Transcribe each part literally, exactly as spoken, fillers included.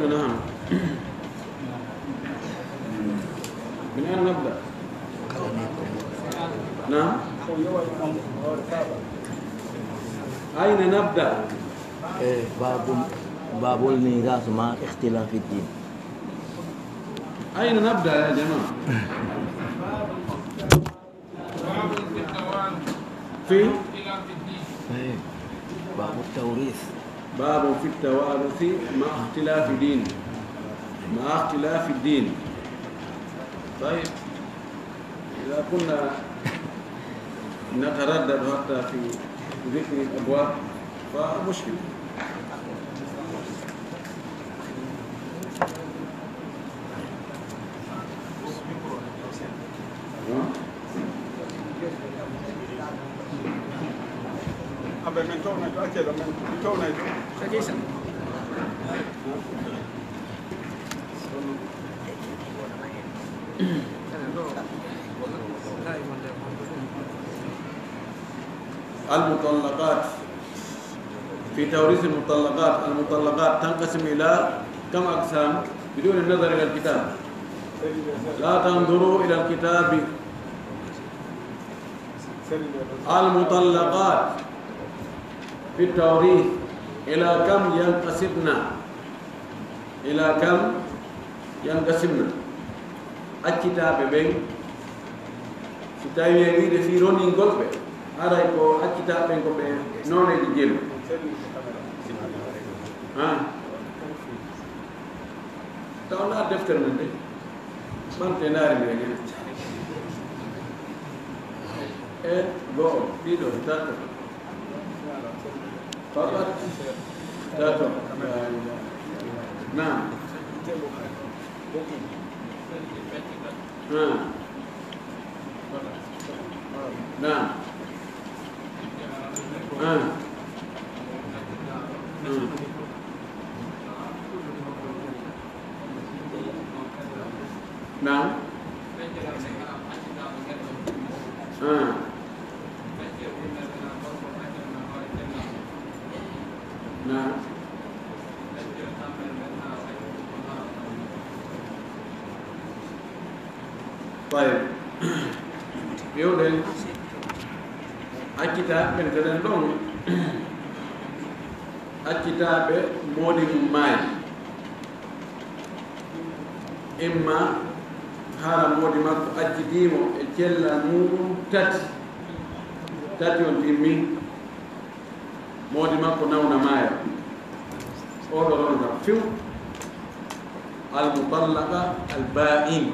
نعم. من أين نبدأ؟ نعم. أين نبدأ؟ إيه، باب، باب الميراث مع اختلاف الدين. أين نبدأ يا جماعة؟ في إيه، باب التوريث. باب في التوارث مع اختلاف دين. مع اختلاف الدين. طيب، إذا كنا نتردد حتى في ذكر الأبواب، فمشكلة. Vabbè, men townay to, accee ɗo, men townay to. المطلقات. في توريث المطلقات، المطلقات تنقسم إلى كم أقسام؟ بدون النظر إلى الكتاب. لا تنظروا إلى الكتاب. المطلقات في التوريث إلى كم ينقسمن؟ إلى كم ينقسمن؟ Accitaaɓe ɓen, si tawii en wiide fii roningol ɓe, haray ko accitaaɓe ɓen ko ɓe nooneeji jeelu. Ha? Taw ndaa deftere men de. Ɓamte ndaari mi rege. E, go'o, ɗiɗo, tato. Fakat. Tato. Naam. Naam. Naam. Naam. Naam. Ah. Naam. Tayib. Ɓewɗen accitaaɓe ɓen kadi ɗon. Accitaaɓe moodi mum maayi. Imma hara moodi makko accitii mo e cellal muuɗum tati. Tati on timmi. Moodi makko nawna maaya. Oɗo ronata few. Al mutallaqa al ba'in.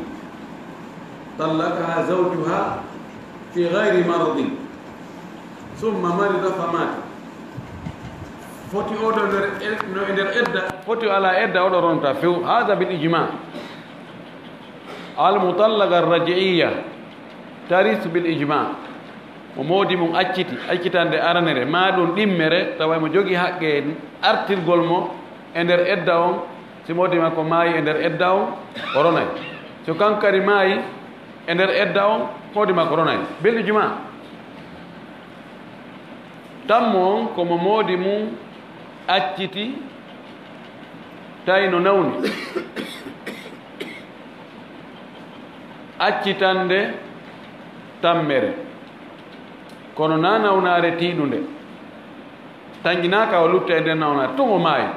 Tallaqaha zawjuha fi ghayri maradin. Summa marida fa mata. Foti oɗo nder ed-, no e nder edda. Foti o ala edda, oɗo ronata few. Hada bil ijma. Al mutallaqa ar raj'iyya. Tarisu bil ijma. Mo moodi mum acciti, accitande aranere, maa ɗum ɗimmere, tawa mo jogii haqqe artirgol mo e nder edda on, si moodi makko maayi e nder edda on, o ronay. So kanko kadi maayi e nder edda on, moodi makko ronay. Bil ijma. Tammo on ko mo moodi mum acciti, tawi no nawni. Accitande tammere, kono na nawnaare tiiɗunde, tanƴinaaka o lutta e nden nawnaare, tun o maayi.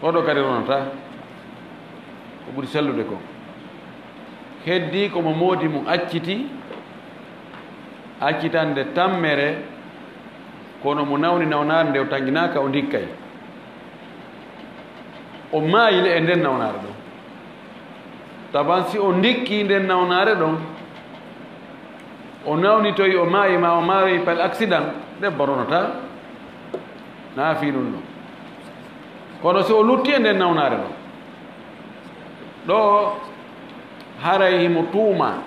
Oɗo kadi ronata ko ɓuri sellude ko. Heddii ko mo moodi mum acciti, accitande tammere, kono mo nawni nawnaare nde o tanƴinaaka, o ndikkay. O maayi le e nden nawnaare ɗon. Taban si o ndikkii nden nawnaare ɗon, o nawnitoyi, o maayi, ma o maayi par accident, debbo ronata. Na fii ɗum ɗon. Kono si o lutti e nden nawnaare ɗon, ɗo haray himo tuuma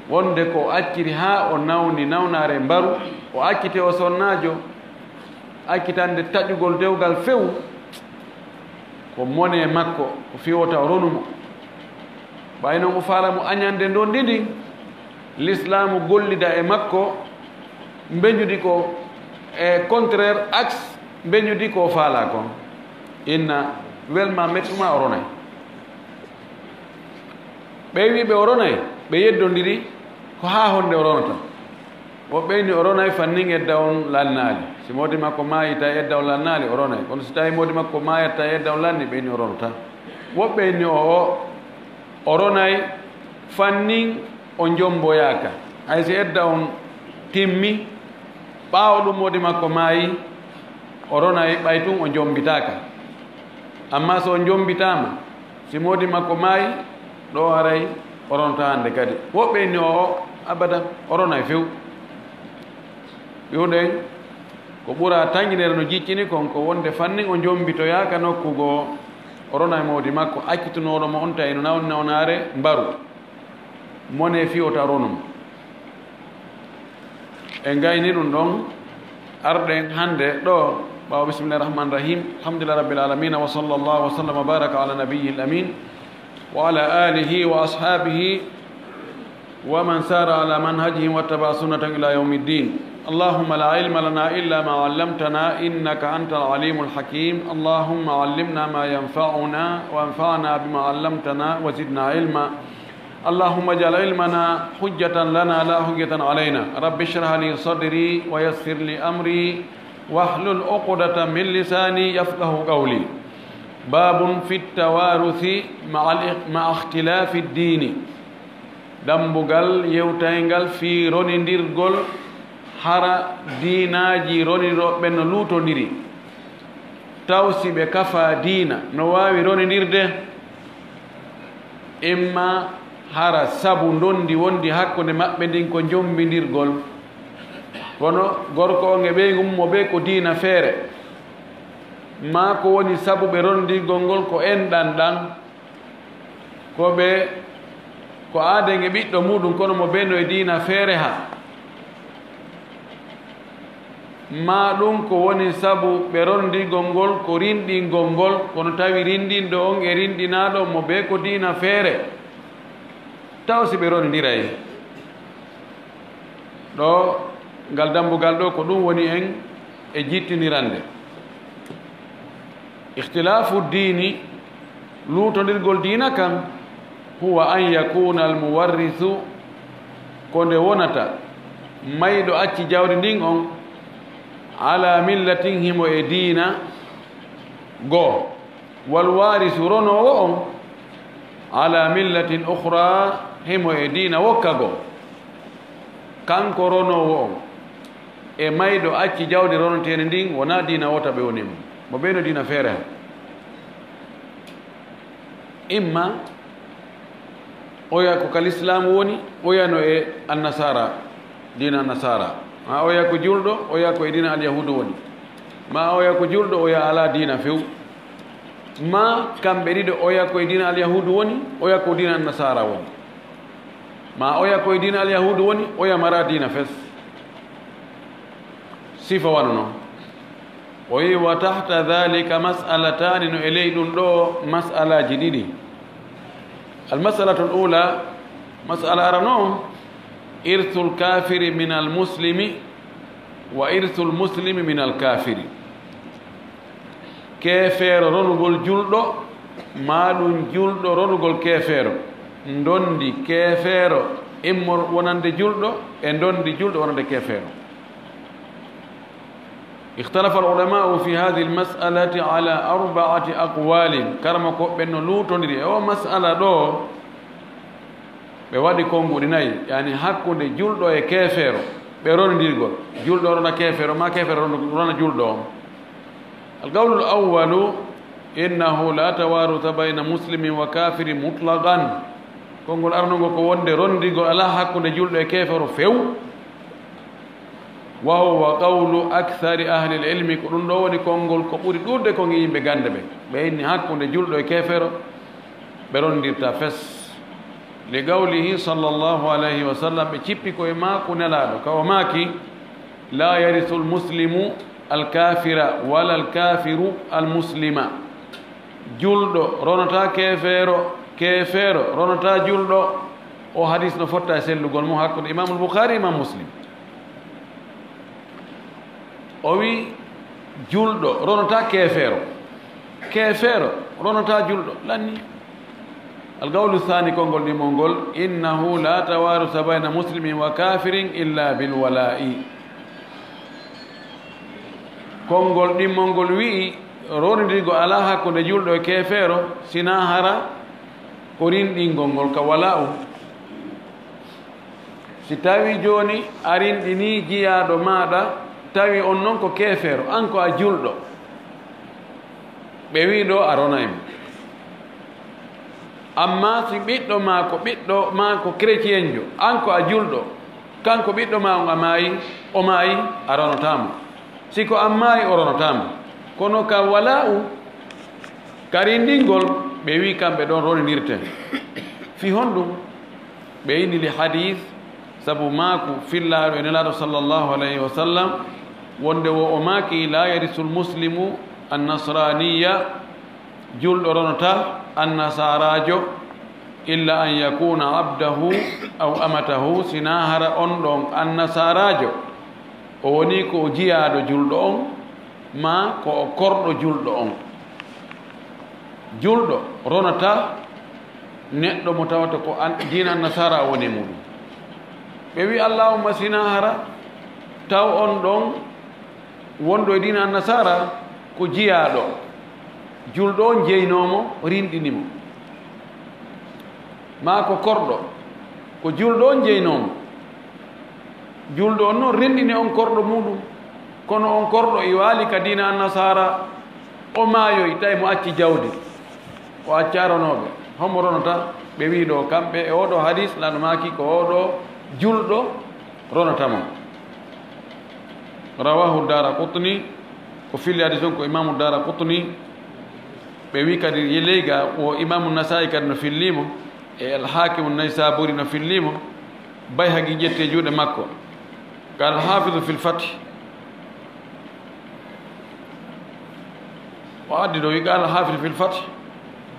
wonde ko o acciri haa o nawni nawnaare mbaru, o accite o sonnaajo, accitande taƴugol dewgal few, ko mone makko, ko fii wota o ronu mo. Ɓay non o faala mo añande ndonndi ndin, Lislaamu gollida e makko, mbeñudi ko e contraire axe, mbeñudi ko o faalaa kon. Inna Wel ma, mettu ma, o ronay. Ɓe wi ɓe o ronay, ɓe yeddondiri ko haa honde o ronata. Woɓɓe inni o ronay fannin edda on lannaali. Si moodi makko maayi tawi edda on lannaali, o ronay. Kono si tawi moodi makko maayat tawi edda on lanni, ɓe inni o ronata. Woɓɓe inni o, o, o ronay fannin o njomboyaaka. Hay si edda on timmi, ɓaawo ɗum moodi makko maayi, o ronay ɓay tun o njombitaaka. Amma so o njombitaama, si moodi makko maayi, ɗo haray o ronata hande kadi. Woɓɓe inni o, o, abadan, o ronay few. Wi'uɗen, ko ɓura tanƴinere no jiccini kon, ko wonde fannin o njombitoyaaka nokku goo, o ronay moodi makko accitunooɗo mo on tawi no nawni nawnaare mbaru. Mone fii o ta ronu mo. En gayni ɗum ɗon, arɗen hande ɗo, ɓaawo bismillahir rahmanir rahim, alhamdulillahi rabbil alamina, wa sallallahu wa sallam wa baraka ala nabiyyil amin, wa ala alihi wa ashabihi wa man sara ala manhajihim wattaba sunnatahum ila yawmiddin. اللهم لا علم لنا إلا ما علمتنا إنك أنت العليم الحكيم. اللهم علمنا ما ينفعنا وانفعنا بما علمتنا وزدنا علما. اللهم اجعل علمنا حجة لنا لا حجة علينا. رب اشرح لي صدري ويسر لي أمري واحلل عقدة من لساني يفقه قولي. باب في التوارث مع الاخ-، مع اختلاف الدين. Dambugal yewtayngal fii ronindirgol hara diinaaji ronirooɓe no luutondiri. Taw si ɓe kafaa diina no waawi ronindirde? Imma hara sabu ndondi wondi hakkunde maɓɓe ndin ko njombindirgol. Kono gorko on e ɓeyngu mum mo ɓe ko diina feere. Maa ko woni sabu ɓe rondirgol ngol ko enɗan ɗan. Ko ɓe, ko aaden e ɓiɗɗo muɗum, kono mo ɓe no e diina feere ha. Maa ɗum ko woni sabu ɓe rondigol ngol ko rinɗingol ngol, kono tawi rinɗinɗo on e rinɗinaaɗo mo ɓe ko diina feere. Taw si ɓe rondiray? Ɗo, ngal dambugal ɗo, ko ɗum woni en e jittinirande. Ikhtilaafu diini, luutondirgol diina kan, huwa an yakuna al muwarrisu, ko nde wonata mayɗo acci jawdi ndin on, ala millatin, himo e diina goo, wal warisu, ronoowo on, ala millatin ukhra, himo e diina wokka goo. Kanko ronoowo on e mayɗo acci jawdi ronoteeni ndin, wonaa diina wota ɓe woni mo. Mo ɓe no diina feere. Imma oya ko ka lislaamu woni, oya no e annasara, diina annasara. Ma oya ko julɗo, oya ko e diina alyahuudu woni. Ma oya ko julɗo, oya alaa diina few. Ma kamɓe ɗiɗo, oya ko e diina alyahuudu woni, oya ko diina annasara woni. Ma oya ko e diina alyahuudu woni, oya mara diina fes. Sifa wano non. O wi, "Wa tahta dhalika mas'alataani", no e ley ɗum ɗo mas'alaaji ɗiɗi. Al mas'alatul ula, mas'ala arano, irthul kafiri min al muslimi wa irthul muslimi min al kafiri. Keefeero ronugol julɗo, maa ɗum julɗo ronugol keefeero. Ndondi keefeero immor wonande julɗo e ndondi julɗo wonande keefeero. Ikhtalafa al-ulama'u fi hadhihi al-mas'alati ala arba'ati aqwalin. Karamokooɓe ɓen no luutondiri e o mas'ala ɗo. Ɓe waɗi konnguɗi nayi, yani hakkunde julɗo e keefeero, ɓe rondirgol. Julɗo rona keefeero, ma keefeero rona, rona julɗo on. Al-qawlu al-awwalu, innahu la tawarutha bayna muslimin wa kafirin mutlaqan. Konngol arnongol ko wonde rondirgol alaa hakkunde julɗo e keefeero few. Wa huwa qawlu akthari ahli al-ilmi, ko ɗum ɗo woni konngol ko ɓuri ɗuuɗde kon e yimɓe gannde ɓe. Ɓe inni hakkunde julɗo e keefeero, ɓe rondirta fes. Li qawlihi sallallahu alayhi wa sallam, ɓe cippi koye maaku Nelaaɗo, ka o maaki, "La yarisu al-muslimu al-kafira, wala al-kafiru al-muslima." Julɗo ronata keefeero, keefeero ronata julɗo. O hadis no fotta e sellugol mum hakkunde Imam al-Bukhari, Imam Muslim. O wi, julɗo ronata keefeero. Keefeero Ronata julɗo, lanni. Al qawlu thani, konngol ɗimmol ngol, innahu la tawarusa bayna muslimin wa kafirin illa bil wala'i. Konngol ɗimmol ngol wi'i, rondirgo alaa hakkunde julɗo e keefeero, sinaa hara ko rinɗingol ngol ka wala'u. Si tawi jooni a rinɗini jiyaaɗo maaɗa, tawi on non ko keefeero, an ko a julɗo, ɓe wi'i ɗo a ronay mo. Amma si ɓiɗɗo maa ko, ɓiɗɗo maa ko kretienjo, an ko a julɗo, kanko ɓiɗɗo maa on a maayi, o maayi, a ronotaa mo. Si ko an maayi, o ronotaa mo. Kono ka wala'u, ka rinɗingol, ɓe wi'i kamɓe ɗon roninirten. Fii honɗum? Ɓe inni li hadis, sabu maaku fillaaɗo e Nelaaɗo sallallahu alayhi wa sallam, wonde wo o maaki, "La yarisul muslimu annasraniya", julɗo ronata annasaraajo, "illa an yakuna abdahu aw amatahu", sinaa hara on ɗon annasaraajo, o woni ko o jiyaaɗo julɗo on, maa ko o korɗo julɗo on. Julɗo ronata neɗɗo mo tawata ko an-, diina annasara woni e muɗum. Ɓe wi, "Allahumma, sinaa hara taw on ɗon wonɗo e diina annasara ko jiyaaɗo, julɗo on jeynoomo, rinɗini mo. Maa ko korɗo, ko julɗo on jeynoomo. Julɗo on non rinɗini on korɗo muɗum, kono on korɗo i waali ka diina annasara, o maayoy, tawi mo acci jawdi, o acca ronooɓe. Homo ronota?" Ɓe wi ɗo, kamɓe e oɗo hadis, Nelaaɗo maaki ko oɗo julɗo ronata mo. Rawahu Daraqutni, ko filli hadis on ko Imamu Daraqutni. Ɓe wi kadi leyga o Imamu Nasa'i kadi no filli mo, e Al-Hakimu Naysaburi no filli mo, Bayhaqi ƴetti e juuɗe makko. Qala Al-Hafizu fil Fath. O addi ɗo wi qala Al-Hafizu fil Fath,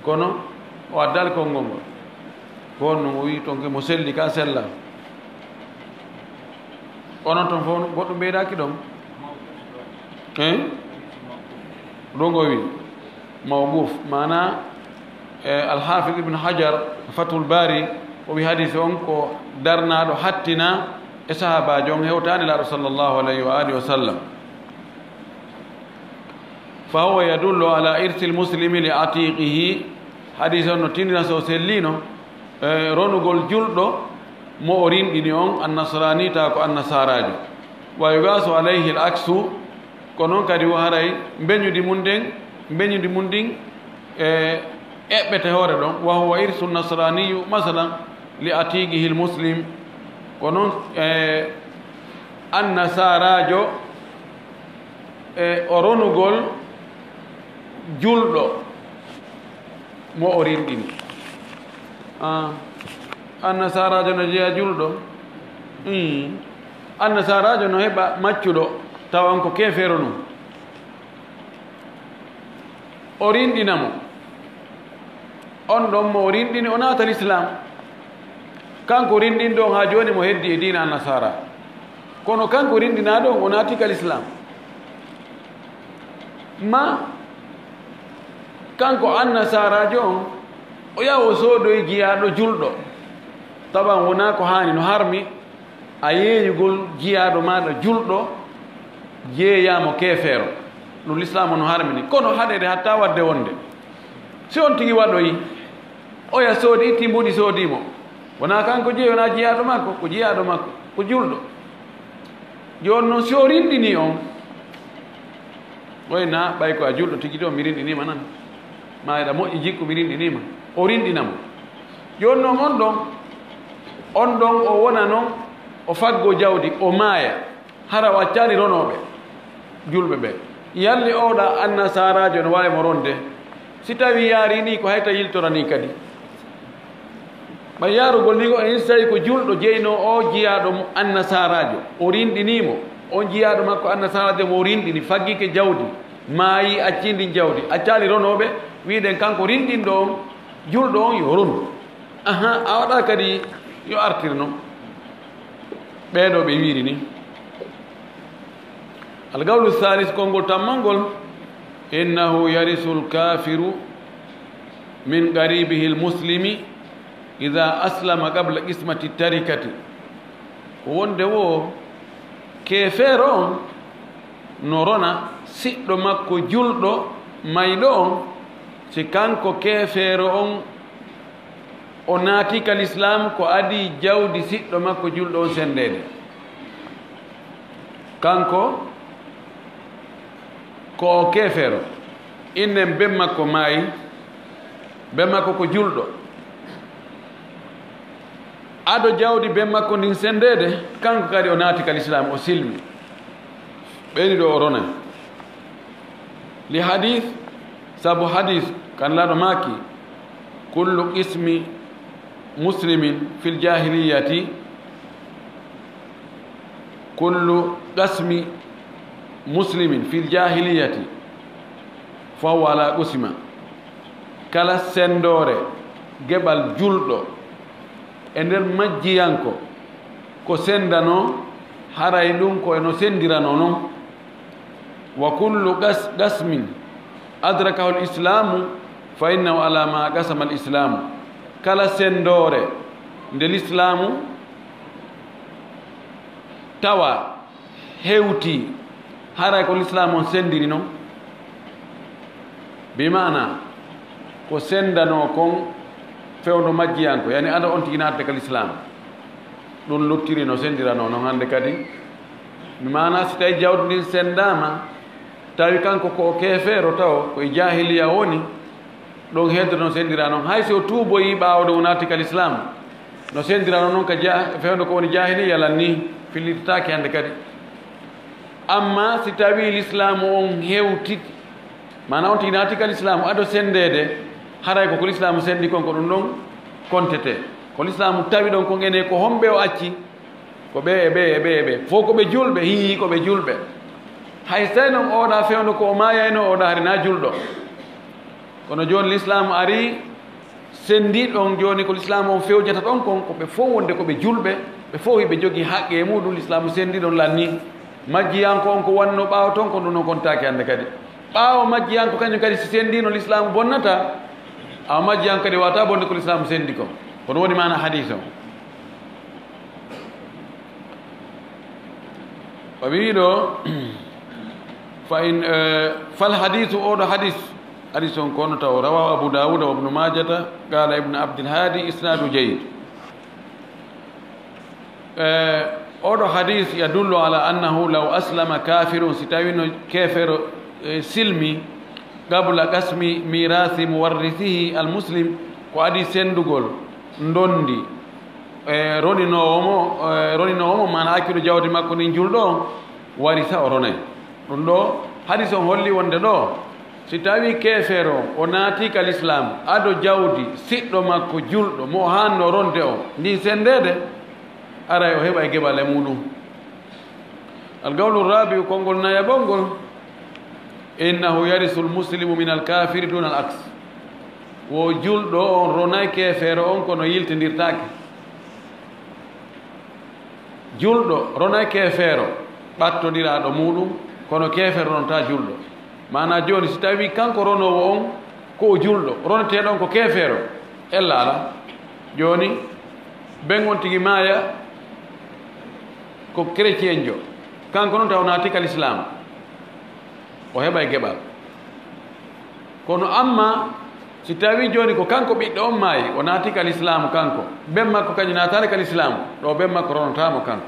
kono o addaali konngol ngol. Ko honno o wi ton ke mo selli ka sella. Onon ton fof goɗɗum ɓeydaaki ɗon? Hein? Ɗum o wi mawquf, maana, e, Al-Hafiz Ibn Hajar, Fathul Bari, o wi hadis on ko darnaaɗo hattina e sahaabaajo on hewtaani Nelaaɗo sallallahu alayhi wa alihi wa sallam. Fa huwa yadullu ala irsil muslimi li atiqihi. Hadis on no tindina so sellino, e, ronugol julɗo mo o rinɗini on, annasrani, taa ko annasaraajo. Wa yugasu alayhi al aksu, ko non kadi wo haray mbeñudi mun ndin, mbeñudi mun ndin, e, eɓɓete hoore ɗon. Wa huwa irsu nasraniyu, masalan, li atiqihi al muslim. Ko non, e, annasaraajo, e, o ronugol julɗo mo o rinɗini. Ah, annasaraajo no jeya julɗo. Hmm. Annasaraajo no heɓa maccuɗo, tawa on ko keefeero nun. O rinɗina mo. On ɗon mo o rinɗini, o naata Lislaam. Kanko rinɗinɗo on haa jooni mo heddi e diina Annasaara. Kono kanko rinɗinaaɗo on, o naati ka Lislaam. Ma kanko Annasaaraajo on, o yaha o soodoyi jiyaaɗo julɗo. Taban wonaa ko haani, no harmi a yeeyugol jiyaaɗo maaɗa julɗo, jeeyaamo keefeero. Ɗum Lislaam no harmini. Kono haɗeede hatta waɗde wonde. Si on tigi waɗoyi, oya soodi, itti mbuuɗi, soodii mo. Wonaa kanko jeyi, wonaa jiyaaɗo makko, ko jiyaaɗo makko, ko julɗo. Jooni noon, si o rinɗinii on, oy na, ɓay ko a julɗo tigi ɗo, mi rinɗiniima nan. Ma eɗa moƴƴi jikku, mi rinɗiniima. O rinɗina mo. Jooni noon, on ɗon, on ɗon o wona noon, o faggoo jawdi, o maaya. Hara o accaali ronooɓe julɓe ɓe. Yalli oɗa Annasaaraajo no waawi mo ronde? Si tawii yaarii nii, ko hayta yiltoranii kadi. Ɓay yaarugol nii ko, en, si tawii ko julɗo jeynoo o jiyaaɗo mo Annasaaraajo, o rinɗinii mo, on jiyaaɗo makko Annasaaraajo mo o rinɗini, faggike jawdi, maayi, accii ndin jawdi, accaali ronooɓe, wi'ɗen kanko rinɗinɗo on, julɗo on yo ronu. Ahan, a waɗa kadi yo artir non. Ɓee ɗoo ɓe wiiri ni. Al-qawlu thalith, konngol tammal ngol, innahu yarisul kafiru من قريبه المسلم إذا أسلم قبل قسمة التركة. Ko wonde wo keefeero on no rona siɗɗo makko julɗo mayɗo on, si kanko keefeero on o naati ka lislaam, ko adii jawdi siɗɗo makko julɗo on senndeede. Kanko ko o keefeero, innen ben makko maayi, ben makko ko julɗo. Ado jawdi ben makko ndin senndeede, kanko kadi o naati ka lislaam, o silmi. Ɓeyni ɗo o ronay. Li hadis, sabu hadis, kan laaɗo maaki, kullu qismi muslimin fil jahiliyati, kullu qasmi muslimin fil jahiliyati, fa huwa ala qusma. Kala senndoore geɓal julɗo e nder majjiyanko ko senndano, haray ɗum ko eno senndirano non. Wa kullu qas-, qasmin adrakahu al-islamu fa innahu ala ma qasama al-islamu. Kala senndoore nde lislaamu tawa hewti, haray ko lislaamu on senndiri non. Bi maana, ko senndano kon fewndo majjiyanko, yani ado on tigi naatde ka lislaamu. Ɗum luttiri no senndirano non hannde kadi. Mi maana, si tawi jawdi ndin senndaama, tawi kanko ko o keefeero taw, ko e jaahiliya woni, ɗon hedde no senndira non. Hay si o tuuboyi ɓaawo ɗum o naati ka lislaam, no senndirano non ka ja-, fewndo ko woni jaahiliya lan ni, fillitataake hannde kadi. Amma si tawi lislaamu on hewti, maana on tigi naati ka lislaamu ado senndeede, haray ko ko lislaamu senndi kon, ko ɗum ɗon kontete. Ko lislaamu tawi ɗon kon ene ko homɓe o acci, ko ɓe e ɓe e ɓe e ɓe. Fof ko ɓe julɓe, hihi, ko ɓe julɓe. Hay so tawi non oɗa fewndo ko o maayayno, oɗa hari na julɗo. Kono jooni lislaamu ari, senndi ɗon jooni ko lislaamu on fewjata ɗon kon, ko ɓe fof wonde ko ɓe julɓe, ɓe fof hiɓe jogii haqqe e muɗum, lislaamu senndi ɗon lanni. Majjiyanko on ko wanno ɓaawo ton, ko ɗum non kontaake hannde kadi. Ɓaawo majjiyanko kañum kadi si senndino lislaamu bonnata, awa majjiyanko kadi wata bonde ko lislaamu senndi kon. Kono woni maana hadiis on. O wi'i ɗo, fa in, eh, fal hadiisu, oɗo hadiis, hadiis on kono taw rawahu Abu Dawuda wa Ibnu Majata, qala Ibnu Abdil Hadi, isnadu jayyid. Eh, oɗo hadiis yadullu ala annahu law aslama kafirun, si tawino keefeero, eh, silmi, qabla qasmi mirasi muwarrisihi al muslim, ko adi senndugol ndondi, e, roninoowo mo, e, roninoowo mo, maana accuɗo jawdi makko ndin julɗo on, warisa o ronay. Ɗum ɗo, hadis on holli wonde ɗo, si tawi keefeero on, o naati ka lislaam, ado jawdi siɗɗo makko julɗo, mo o haanno ronde on, ndin senndeede, aray o heɓa e geɓal e muɗum. Al qawlu rabi'u, konngol nayaɓol ngol, innahu yarisul muslimu min al kafiri duna al aks. Wo julɗo on ronay keefeero on, kono yiltindirtaake. Julɗo ronay keefeero ɓattondiraaɗo muɗum, kono keefeero ronta julɗo. Maana jooni, si tawi kanko ronoowo on ko o julɗo, roneteeɗo on ko keefeero, ella ala. Jooni, ben on tigi maaya ko chrétienjo, kanko noon taw naati ka lislaam, o heɓay geɓal. Kono amma, si tawi jooni ko kanko ɓiɗɗo on maayi, o naati ka lislaamu kanko, ben makko kañum naataali ka lislaamu, ɗo ben makko ronotaamo kanko.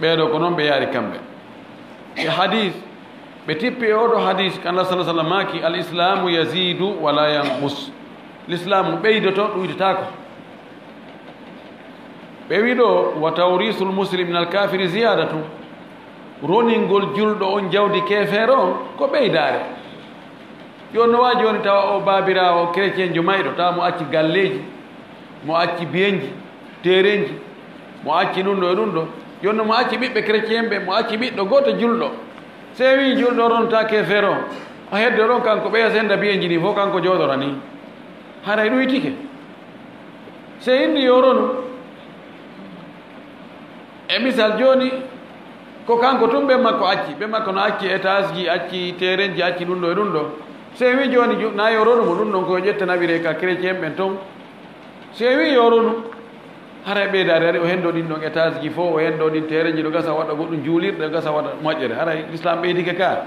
Ɓeeɗo ko noon ɓe yaari kamɓe. E hadiis, ɓe tippi e oɗo hadiis, kan Allah sallallahu alaihi wasallam maaki, "Al islamu yazidu wa la yanqus." Lislaamu ɓeydoto, ɗuytataako. Ɓe wi ɗo, "Wa tawrisul muslim min al kafiri ziyadatu." Roningol julɗo on jawdi keefeero on ko ɓeydaare. Jooni no waawi jooni tawa o baabiraawo chrétienjo mayɗo, tawa mo acci galleeji, mo acci biyenji, terenji, mo acci ɗum ɗo e ɗum ɗo. Jooni no mo acci ɓiɓɓe chrétien ɓe, mo acci ɓiɗɗo gooto julɗo. Se wi julɗo ronta keefeero on, o heddo ɗon kanko ɓeya senda biyenji ɗi fof kanko jooɗora ni. Haray ɗuytike. Se inni yo ronu, e misal jooni, ko kanko tun ɓen makko acci, ɓen makko no acci étage ji, acci terrain ji, acci ɗum ɗo e ɗum ɗo. Si en wi jooni, ju-, na yo ronu mo, ɗum ɗon ko yo ƴette naɓire ka chrétien ɓen ton. Si en wi yo ronu, haray ɓeydaade ari o henndo ɗin ɗon étage ji fof, o henndo ɗin terrain ji, no gasa waɗa goɗɗum juulirɗe, no gasa waɗa moƴƴere. Haray l'islam ɓeydike ka.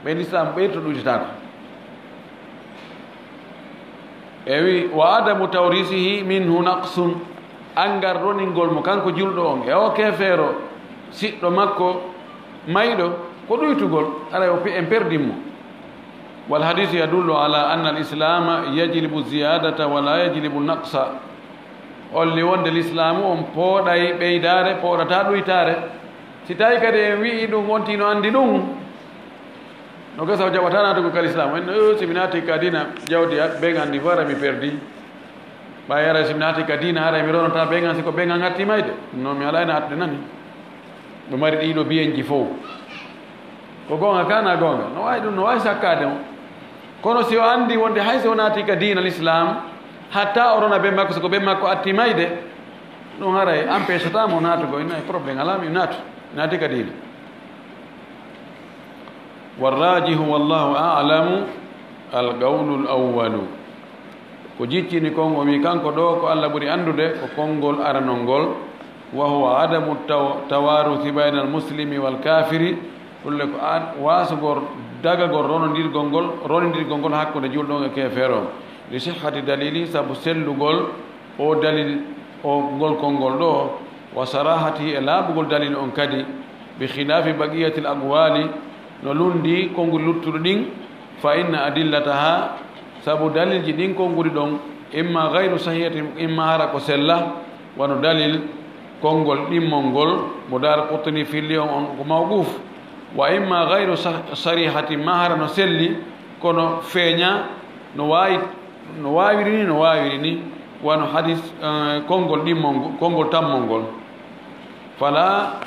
Ɓe l'islam ɓeyto ɗuutitaako. E wi, "Wa adamu tawrisihi minhu naqsun." Angar roningol mo kanko julɗo on e o keefeero siɗɗo makko mayɗo ko ɗuytugol, haray o pe-, en perdin mo. "Wal hadisu yadullu ala anna al islama yajlibu ziyadata wa la yajlibu naqsa." Holli wonde lislaamu on pooɗay ɓeydaare, pooɗata ɗuytaare. Si tawi kadi en wi'i ɗum wonti no anndi ɗum, no gasa o jaɓata naatugo ka lislaamu. En, "Eh, si mi naati ka diina jawdi a-, ɓen anndi fara mi perdi." Ɓay haray si mi naati ka diina haray mi ronata ɓen an, si ko ɓen an atti mayde. No mi alay naatde nani. Ɓe mari ɗiɗo biyenji fow. Ko goonga ka na goonga. No waawi ɗum, no waawi sakkaade mo. Kono si o anndi wonde hay si o naati ka diina l'islam, hatta o rona ɓen makko, si ko ɓen makko atti mayde, ɗum haray empêchata mo naatugo. Ina e problème alaa, mi naatu. Naati ka diina. Warrajihu, wallahu a'lamu, al qawlul awwalu. Ko jiccini kon, o wi kanko ɗo ko Allah ɓuri anndude, ko konngol aranol ngol, wa huwa adamu taw-, tawaruthi bayna al muslimi wal kafiri, ɗum le ko an waasugol dagagol ronondirgol ngol, ronondirgol ngol hakkunde julɗo on e keefeero on. Li sihhati dalili, sabu sellugol o dalil, o ngol konngol ɗo, wa sarahati, e laaɓugol dalil on kadi, bi khilafi baqiyatil aqwali, no lundi konnguli luttuɗi ɗin, fa inna adillataha, sabu dalilji ɗin konnguli ɗon, imma gayru sahihatin, imma hara ko sella, wano dalil konngol ɗimmol ngol mo Daaraqutni filli on, on ko mawquf, wa imma gayru sa-, sarihatin, ma hara no selli, kono feeña no waawi, no waawiri ni, no waawiri ni, wano hadis, eh, konngol ɗimmol ngo-, konngol tammol ngol. Fala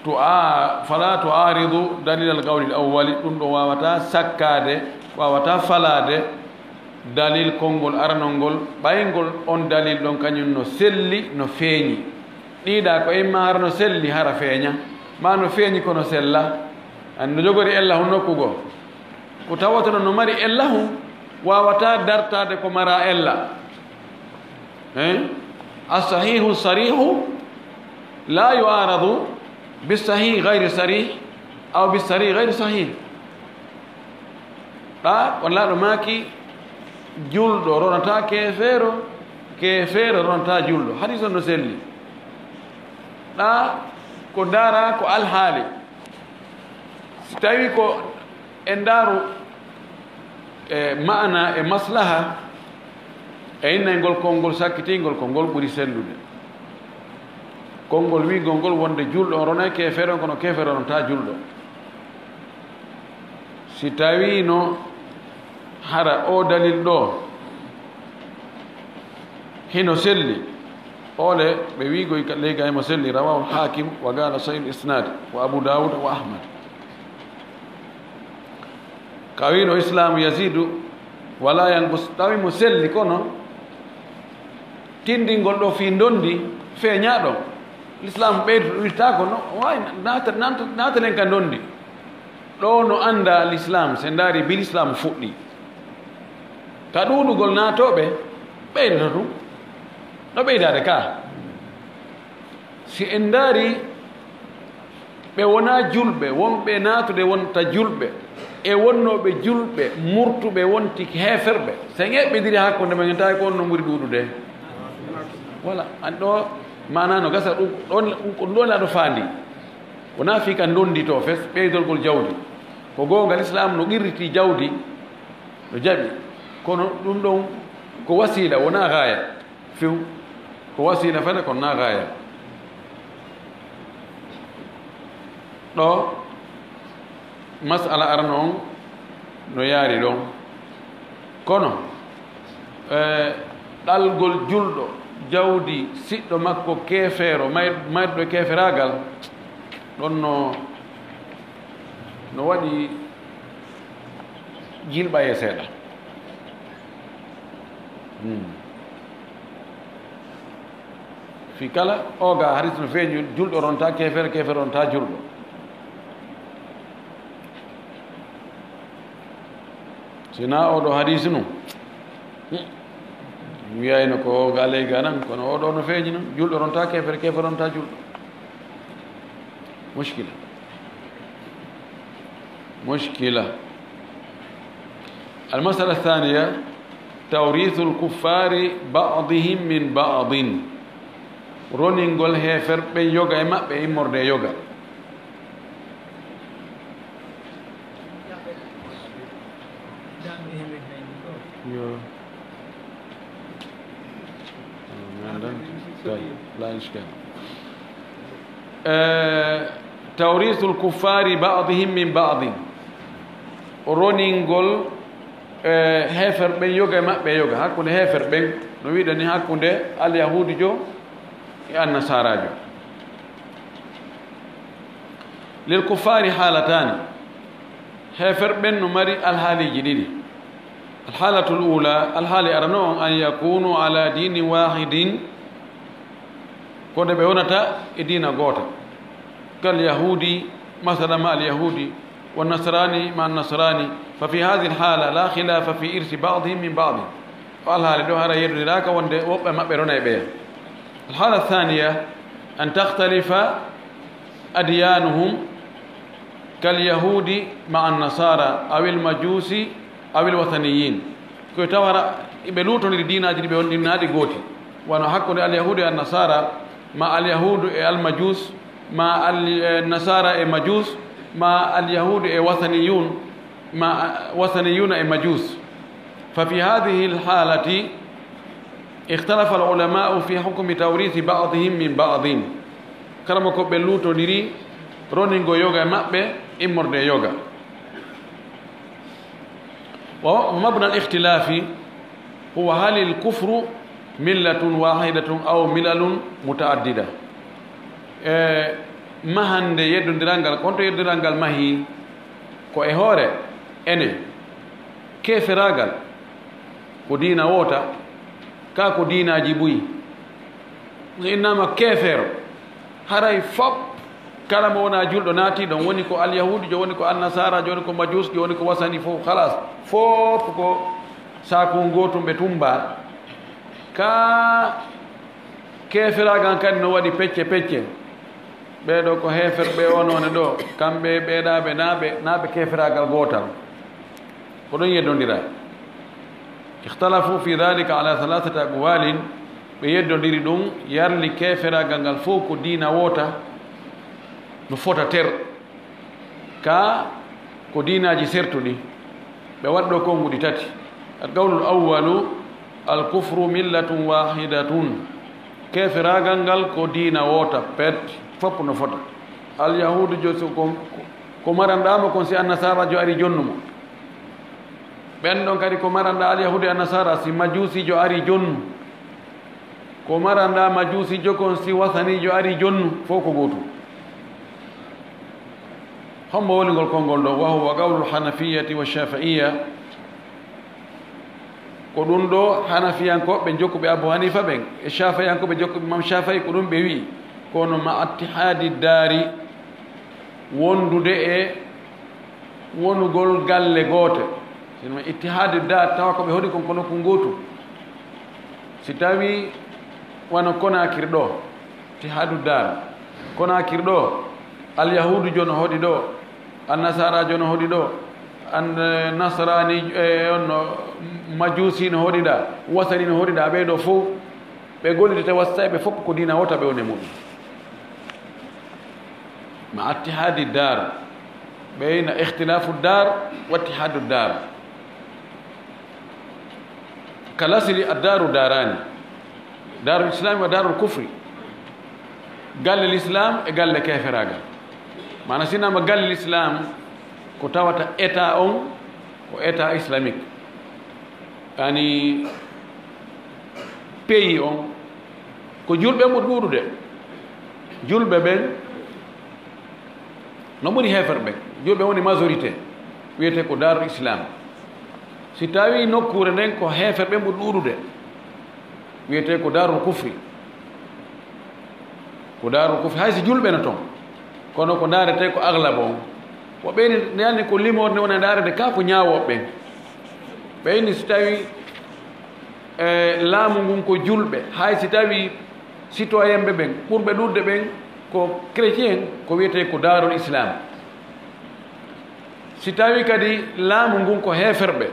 tu a-, fala tu'aridu dalil al qawli al awwali, ɗum ɗo waawata sakkaade, waawata falaade dalil konngol aranol ngol, ɓay ngol on dalil ɗon kañum no selli, no feeñi. Ɗiɗa ko imma hara no selli, hara feeña, ma no feeñi kono sella. An no jogori ella hon nokku goo. Ko tawata no mari ella hon, waawata dartaade ko mara ella. Hein? As-sahihu sarihu la yu'aradu bis-sahih gayri sarih aw bis-sarih gayri sahih. Ɗa, ko Nulaaɗo maaki, julɗo ronata keefeero, keefeero ronata julɗo. Hadis on no selli. Ɗa, ko ndaara ko alhaali. Si tawi ko en ndaaru e maana e maslaha, e innay ngol konngol sakkitingol, ko ngol ɓuri sellude. Konngol wi'gol ngol wonde julɗo on ronay keefeero on, kono keefeero ronata julɗo. Si tawiino hara o dalil ɗo hino selli, ole ɓe wi'gol ka-, ley ga himo selli, rawahu al-Hakim wa qala sahihul isnad wa Abu Dawud wa Ahmad. Ka wi'no Islaamu yazidu wala yanqus, tawi mo selli, kono tindingol ɗo fii ndondi feeñaa ɗo. Lislaam ɓeydoto, ɗuytaako, no waawi naata-, naata-, naatalen ka ndondi. Ɗo no anndaa Lislaam, si en ndaari bi Lislaam fuɗɗi. Ka ɗuuɗugol naatooɓe, ɓeydoto ɗum. No ɓeydaade ka. Si en ndaari ɓe wonaa julɓe, wonɓe naatude wonta julɓe, e wonnooɓe julɓe, murtuɓe wonti heeferɓe, si en eɓɓidiri hakkunde men, en tawi ko on no ɓuri ɗuuɗude. Voilà, an ɗo maanaa no gasa, ɗum ɗon, ɗum ko ɗum ɗon aɗo faandi. Wonaa fii ka ndonnditoo fes, ɓeydorgol jawdi. Ko goonga, Lislaam no qirritii jawdi, no jaɓi. Kono ɗum ɗon ko wasiila, wonaa gaaya. Few, ko wasiila fene, kono naa gaaya. Ɗo, masala arano on no yaari ɗon. Kono, e, ɗalgol julɗo, jawdi siɗɗo makko keefeero, may-, mayɗo e keeferaagal, ɗon no, no waɗi jilɓaye seeɗa. Hmm. Fii kala, o ga hadis no feeñi, julɗo ronta keefeero, keefeero ronta julɗo. Sina oɗo hadisi nun wiyayno ko o ga ley ga nan, kono oɗo no feeñi non, julɗo ronta keefere, keefere ronta julɗo. Mushkila. Mushkila. Almasala thaniya, tawrithu lkuffari badihim min badin. Roningol heeferɓe yoga e maɓɓe immorde e yoga. Yo. Amin. Tayyib, la ishkal. Eh, tawrisul kuffari ba'dihim min ba'din. Roningol, eh, heefer ɓen yoga e maɓɓe yoga. Hakkunde heefer ɓen, no wiɗen ni, hakkunde alyahudijo e annasarajo. Lil kuffari haalatani. Heefer ɓen no mari alhaaliiji ɗiɗi. Alhaalatul ula, alhaali arano on, an yakunu ala dini wahidin, ko nde ɓe wonata e diina goota. Kal yahudi, masala ma al yahudi, wa nasrani ma nasrani, fa fi hadhihi al hala la khilafa fi irsi ba'dihim min ba'd. O alhaali ɗo hara yeddondiraaka wonde woɓɓe maɓɓe rona e ɓeya. Alhaala thaniya, an takhtalifa adyanuhum kal yahudi ma an nasara, aw al majusi, aw al wathaniyin. Ko tawara ɓe luutondiri diinaaji ɗi ɓe wonɗinaaɗi gooti. Wano hakkunde al yahudi e an nasara, ma al yahudu e al majus, ma al, eh, nasara e majus, ma al yahudu e wathaniyun, ma, eh, wathaniyuna e majus. Fa fi hadhihi al halati ikhtalafa al ulama'u fi hukmi tawrithi ba'dihim min ba'din. Kala mo ko ɓe luutondiri roningo yoga e maɓɓe immorde e yoga. Wa, wa mabna al ikhtilafi huwa hal al kufru millatun wahidatun aw milalun mutaaddida. E mahande yeddondiral ngal, konto yeddondiral ngal mahi ko e hoore ene keeferaagal ko diina woota, ka ko diinaaji buy. So innama keefeero, haray fop, kala mo wona julɗo naati ɗon, woni ko alyahudijo, woni ko annasarajo, woni ko majusjo, woni ko wasani fof, halas, fop ko saku gootum ɓe tumba. Ka keeferaagal kadi no waɗi pecce pecce. Ɓee ɗo ko heeferɓe onoone ɗo, kamɓe ɓeeɗaaɓe naaɓe, naaɓe keeferaagal gootal. Ko ɗon yeddondira. Ikhtalafu fi dhalika ala thalathati aqwalin, ɓe yeddondiri ɗum, yarli keeferaagal ngal fof ko diina woota, no fota ter. Ka ko diinaaji sertuɗi, ɓe waɗi ɗo konnguɗi tati. Al qawlul awwalu, al kufru millatun wahidatun. Keeferaagal ngal ko diina woota, pet, fof no fota. Al yahudu jo so ko, ko maranɗaa mo kon si annasarajo ari jonnu mo. Ɓen ɗon kadi ko maranɗaa al yahudi annasara si majusijo ari jonnu. Ko maranɗaa majusijo kon si wasanijo ari jonnu, fof ko gootum. Hombo woni ngol konngol ɗo? Wa huwa qawlu hanafiyyati wa shafi'iyya. Ko ɗum ɗo hanafiyankooɓe jokkuɓe Abu Hanifa ɓen e shafi'iyankooɓe jokkuɓe Imam Shafi'i ko ɗum ɓe wi'i. Kono ma attihadi daari, wondude e wonugol galle goote. Sino ittihadi daar tawa ko ɓe hoɗi kon kono ko ngootu. Si tawi wano Konakiri ɗo, ittihadu daar. Konakiri ɗo, alyahudu jo no hoɗi ɗo, annasara jo no hoɗi ɗo, an, eh, nasrani, eh, on no majusi no hoɗi ɗa, wasani no hoɗi ɗa, ɓe ɗo fof, ɓe gollidete wasta ɓe fof ko diina wota ɓe woni muɗum. Ma attihadi daar, ɓeyna ikhtilafu daar wa ittihadu daar. Kal asli ad-daaru daaraani, daarul islaami wa daarul kufri, galle l'islam e galle keeferaagal. Maana sinama galle l'islam ko tawata état on ko état islamique, yani pays on ko julɓe ɓuri ɗuuɗude, julɓe ɓen no ɓuri heeferɓe, julɓe woni majorité, wiyete ko daarul islam. Si tawi nokkuure nden ko heeferɓe ɓuri ɗuuɗude, wiyete ko daarul kufri. Ko daarul kufri, hay si julɓe no ton, kono ko ndaarete ko aglaba on. Wo ɓeyni nani ko limoode wona ndaarede ka ko ñaawooɓe ɓen. Ɓe inni si tawi, e, laamu ngun ko julɓe, hay si tawi citoyenɓe ɓen, ɓurɓe ɗuuɗde ɓen ko chrétien, ko wiyetee ko Daarul Islam. Si tawi kadi laamu ngun ko heeferɓe,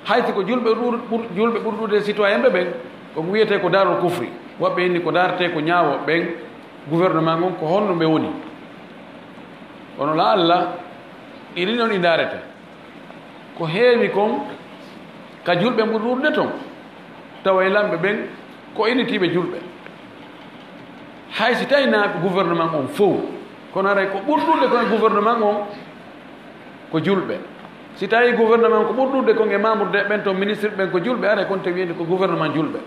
hay si ko julɓe ɗuur-, ɓur-, julɓe ɓuri ɗuuɗde citoyenɓe ɓen, ko wiyetee ko Daarul Kufri. Woɓɓe inni ko daaretee ko ñaawooɓe ɓen, gouvernement ngun ko honno ɓe woni. Kono la Allah, ɗi ɗin ɗon ɗi ndaarete. Ko heewi kon ka julɓe ɓuri ɗuuɗde ton, tawa e lamɓe ɓen ko initiiɓe julɓe. Hay si tawi na gouvernement on fow, kono haray ko ɓuri ɗuuɗde kon e gouvernement on ko julɓe. Si tawi gouvernement ko ɓuri ɗuuɗde kon e membre de ɓen ton, ministre ɓen ko julɓe, haray kon te wiyende ko gouvernement julɓe.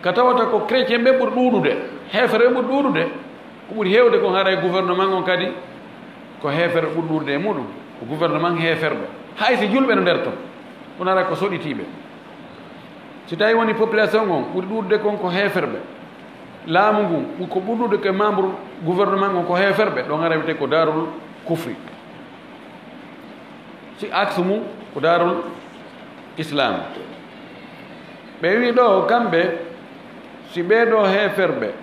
Ka tawata ko chrétien ɓe ɓuri ɗuuɗude, heefere ɓe ɓuri ɗuuɗude, ko ɓuri heewde kon haray gouvernement on kadi ko heefere ɓuri ɗuuɗude e muɗum, ko gouvernement heeferɓe. Hay si julɓe no nder ton, kono haray ko soɗitiiɓe. Si tawi woni population on ɓuri ɗuuɗude kon ko heeferɓe, laamu ngun ɓu-, ko ɓuri ɗuuɗude ko membre gouvernement on ko heeferɓe, ɗon haray wiyetee ko Daarul Kufri. Si aksu mum ko Daarul Islam. Ɓe wi ɗo kamɓe, si ɓee ɗo heeferɓe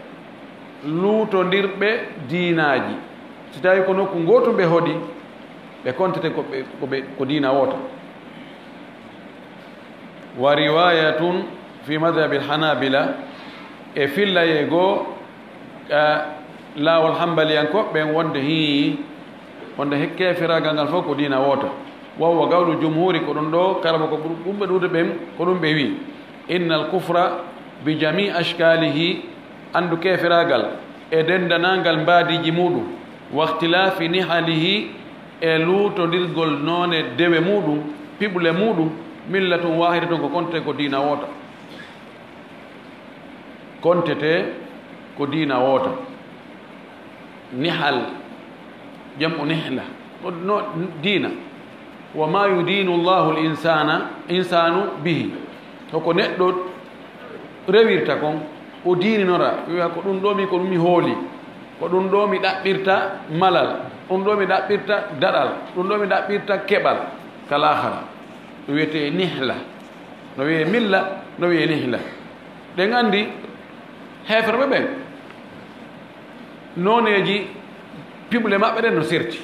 luutondirɓe diinaaji, si tawi ko nokku ngootu ɓe hoɗi, ɓe kontete ko ɓe, ko ɓe, ko diina woota. Wa riwayatun fi madhhabil Hanabila, e fillayee goo, eh, laawol Hanbaliyankooɓe ɓen wonde hii, wonde he-, keeferaagal ngal fof ko diina woota. Wa huwa qawlu jumhuri, ko ɗum ɗo karama ko ɓur-, ɓurɓe ɗuuɗde ɓen, ko ɗum ɓe wi. Innal kufra bi jami ashkalihi, anndu keeferaagal e denndanangal mbaadiiji muɗum, wa ikhtilafi nihalihi, e luutondirgol noone dewe muɗum, piɓle muɗum, millatun wahidatun, ko kontete ko diina woota. Kontete ko diina woota. Nihal, jam'u nihla. Ko no diina. Wa ma yudinu Allahu al-insana, insanu bihi. Hoko neɗɗo rewirta kon, o diininora, wiya ko ɗum ɗo mi, ko ɗum mi hooli, ko ɗum ɗo mi ɗaɓɓirta malal, ɗum ɗo mi ɗaɓɓirta daɗal, ɗum ɗo mi ɗaɓɓirta keɓal ka laakhara. Ɗum wiyetee nihla. No wiyee milla, no wiyee nihla. Ɗen anndi heeferɓe ɓen, nooneeji piɓle maɓɓe ɗen no serti.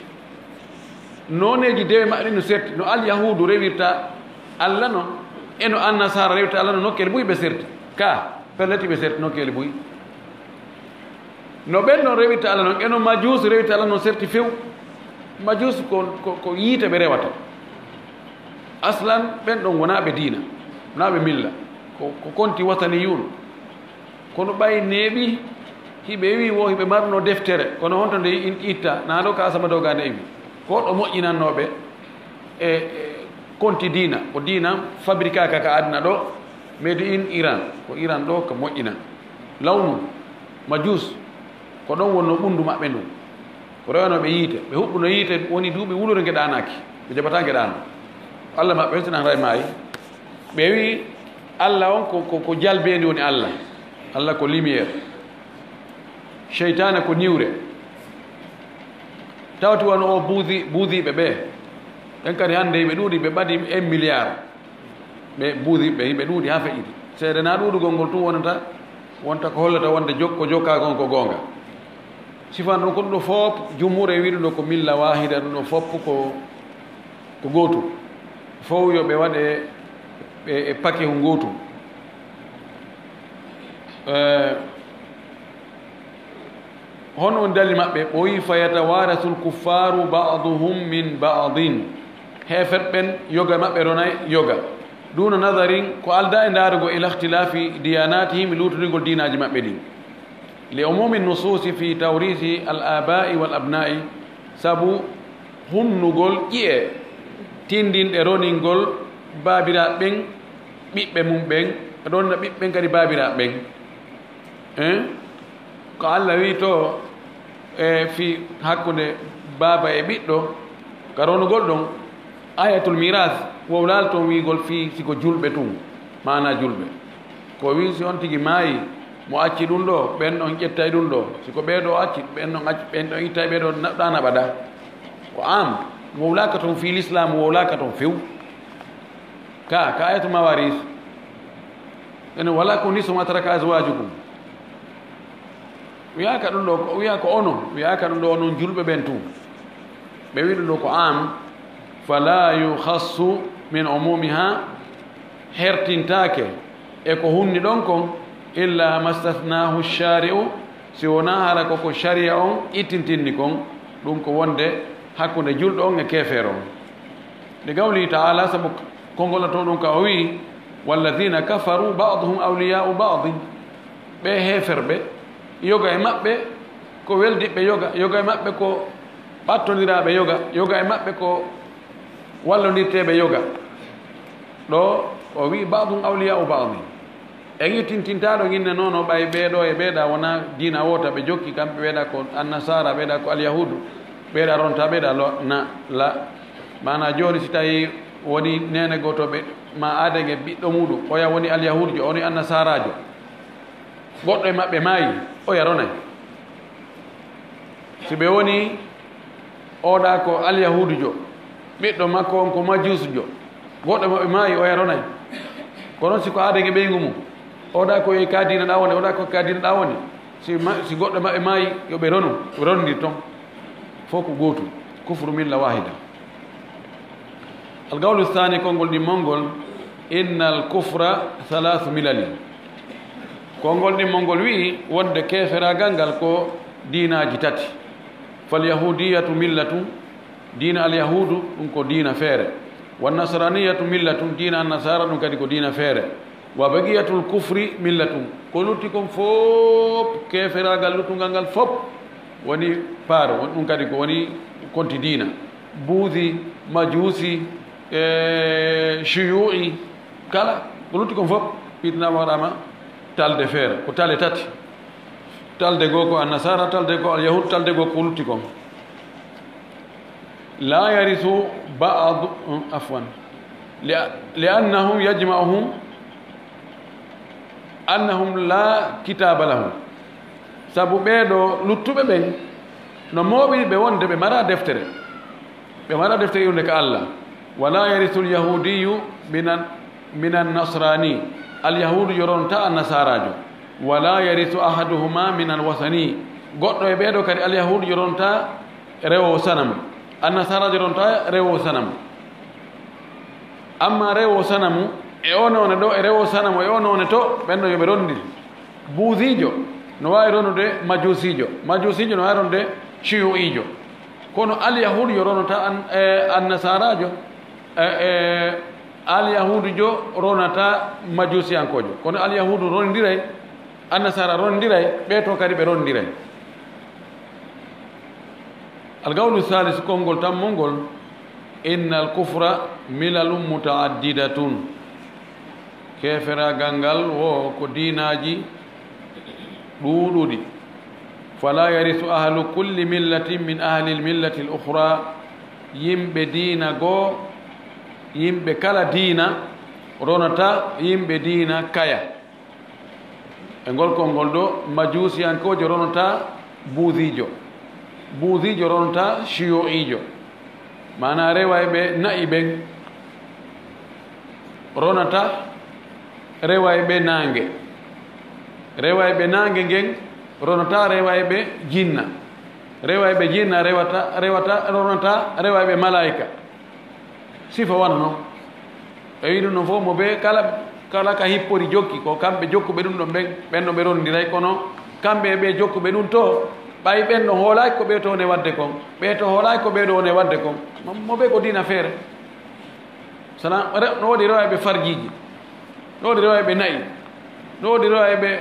Nooneeji dewe maɓɓe ɗen no serti. No Alyahuudu rewirta Alla non, e no Annasaara rewirta Alla non, nokkeeli buy ɓe serti. Ka, pellet ɓe serti nokkeeli buy. No ɓen non rewirta Alla non, e no Majuus rewirta Alla non serti few. Majuus ko, ko, ko yiite ɓe rewata. Aslan, ɓen ɗon wonaa ɓe diina, wonaa ɓe milla. Ko, ko konti wataniyuun. Kono ɓay neeɓi, hiɓe wi wo hiɓe marno deftere, kono honto nde in itta, naa ɗo ka Asama Doga nde iwi. Ko ɗo moƴƴinannooɓe e, e konti diina, ko diina fabrikaaka ka aduna ɗo, made in Iran, ko Iran ɗo ka moƴƴina. Lawnu, Majuus, ko ɗon wonno ɓunndu maɓɓe ndun. Ko rewanooɓe yiite, ɓe huɓɓuno yiite, woni duuɓi wulure nge ɗaanaaki, ɓe jaɓataa nge ɗaano. Alla maɓɓe, so nan ray maayi. Ɓe wi, Alla on ko, ko, ko jalbeendi woni Alla. Alla ko lumière. Seytaane ko niwre. Tawti wano o buusi, buusiiɓe ɓe. Ɓen kadi hannde ɓe ɗuuɗi, ɓe ɓadi un milliard. Ɓe buusiiɓe, ɓe ɗuuɗi haa feƴƴiti. Seede na ɗuuɗugol ngol tun wonata, wonta ko hollata wonde jok-, ko jokkaa kon ko goonga. Sifan ɗum ko ɗum ɗo fof, jumhur e wiɗo ɗo ko milla wahida, ɗum ɗo fof ko, ko gootum. Fof yo ɓe waɗe ɓe e paquet gootum. Eh, hono on dali maɓɓe, ɓooyi, "Fa yatawarasul kuffaru ba'duhum min ba'din." Heefer ɓen, yoga maɓɓe ronay yoga. Duna nadarin, ko alda e ndaarugol, ila ikhtilafi diyanatihim, luutondirgol diinaaji maɓɓe ɗin. Li umumi nususi fi tawrisi al aba'i wal abna'i, sabu hunnugol ƴi'e tindinɗe roningol baabiraaɓe ɓen ɓiɓɓe mum ɓen, ronna ɓiɓɓe ɓen kadi baabiraaɓe ɓen. Hein? Ko Alla wi to, e fii hakkunde baaba e ɓiɗɗo, ka ronugol ɗon, ayatul miras, wowlaali toon wiigol fii si ko julɓe tun, maanaa julɓe. Ko wi si on tigi maayi, mo acci ɗum ɗo, ɓen ɗon ƴettay ɗum ɗo. Si ko ɓee ɗo acci, ɓen ɗon acci, ɓen ɗon ittay ɓee ɗo, na-, ɗaan abadaa. Ko am, wowlaaka toon fii lislaam, wowlaaka toon few. Ka, ka ayatul mawaris. Ene wala ko nisu ma taraka azwajukum. Wiyaaka ɗum ɗo, ko, wiyaa ko onon, wiyaaka ɗum ɗo onon julɓe ɓen tun. Ɓe wi ɗum ɗo ko am, fala yukhassu min umumiha, hertintaake e ko hunni ɗon kon, illa mastathnahu shari'u, si wonaa hara ko ko sharia on ittintinni kon, ɗum ko wonde hakkunde julɗo on e keefeero on. Li qawlihi ta'ala, sabu konngol to ɗum ka o wi, walladhina kafaru ba'duhum awliya'u ba'din. Ɓe heeferɓe, yoga e maɓɓe ko weldiɓɓe yoga, yoga e maɓɓe ko ɓattondiraaɓe yoga, yoga e maɓɓe ko wallondirteeɓe yoga. Ɗo o wi ba'dun awliya'u ba'din. En ittintintaa ɗo inne noon o ɓay ɓee ɗo e ɓee ɗa wonaa diina woota ɓe jokki, kamɓe ɓee ɗa ko annasara, ɓee ɗa ko alyahuudu, ɓee ɗa ronta, ɓee ɗa lo-, na, la. Maanaa jooni si tawi woni neene gooto ɓe ma aadenge ɓiɗɗo muuɗum, oya woni alyahuudujo, o woni annasaraajo. Goɗɗo e maɓɓe maayi, oya ronay. Si ɓe woni oɗa ko alyahuudujo, ɓiɗɗo makko on ko majuusujo, goɗɗo e maɓɓe maayi, oya ronay. Ko non si ko aadenge ɓeyngu mum, oɗa ko e ka diina ɗa woni, oɗa ko ka diina ɗa woni. Si ma-, si goɗɗo e maɓɓe maayi, yo ɓe ronu, ɓe rondir ton. Fof ko gootum, kufru milla wahida. Al qawlu thani, konngol ɗimmol ngol, innal kufra thalathu milali. Konngol ɗimmol ngol wi'i wonde keeferaagal ngal ko diinaaji tati. Fal yahudiyatu millatun, diina al yahuudu, ɗum ko diina feere. Wan nasraniyatu millatun, diina an nasara, ɗum kadi ko diina feere. Wa baqiyatul kufri millatun, ko lutti kon fof, keeferaagal luttungal ngal fof woni paaro, won ɗum kadi ko woni konti diina. Buuzi, majuusi, e shuyu'i, kala ko lutti kon fof, fitina waɗaama talde feere, ko tale tati. Talde goo ko annasara, talde ko alyahud, talde goo ko lutti kon. La yarisu ba'd, afwan. Li, li annahum yajma'uhum annahum la kitaba lahum. Sabu ɓee ɗo luttuɓe ɓen no mooɓiri ɓe wonde ɓe mara deftere. Ɓe mara deftere iwde ka Allah. Wala yarisu al-yahudiyu minan, minan nasrani. Alyahuudu yoronta annasaraajo. Wala yarisu ahaduhuma minan wasani. Goɗɗo e ɓee ɗo kadi alyahuudu yoronta rewo sanamu. Annasaraajo yoronta rewo sanamu. Amma rewo sanamu e o noone ɗo, e rewo sanamu e o noone to, ɓen ɗo yo ɓe rondir. Buuziijo no waawi ronude majuusiijo, majuusiijo no waawi ronude ciyu'iijo. Kono alyahuudu yo ronata an-, e, annasaraajo, e, e, alyahuudujo ronata majuusiyankoojo. Kono alyahuudu rondiray, annasara rondiray, ɓee to kadi ɓe rondiray. Algawlu salis, konngol tammol ngol, innal kufra milalun mutaaddidatun. Keeferaagal ngal wo ko diinaaji ɗuuɗuɗi. Fala yarisu ahlu kulli millatin min ahlil millati al ukhra. Yimɓe diina goo, yimɓe kala diina ronata yimɓe diina kaya. E ngol konngol ɗo, majuusiyankoojo ronata buuziijo, buuziijo ronata ciyu'iijo. Maanaa rewayɓe na'i ɓen ronata rewayɓe naange, rewayɓe naange ngen ronata rewayɓe jinna, rewayɓe jinna rewata, rewata, ronata rewayɓe malaa'ika. Sifa wano non. E wiɗum non fof mo ɓe kala, kala ka hippori jokki, ko kamɓe jokkuɓe ɗum ɗon ɓen, ɓen no ɓe rondiray, kono kamɓe e ɓe jokkuɓe ɗum to, ɓay ɓen no hoolaaki ko ɓe to woni waɗde kon, ɓe to hoolaaki ko ɓe ɗo woni waɗde kon. Mo, mo ɓe ko diina feere. Sana, re-, no woodi rewayɓe farjiiji, no woodi rewayɓe na'i, no woodi rewayɓe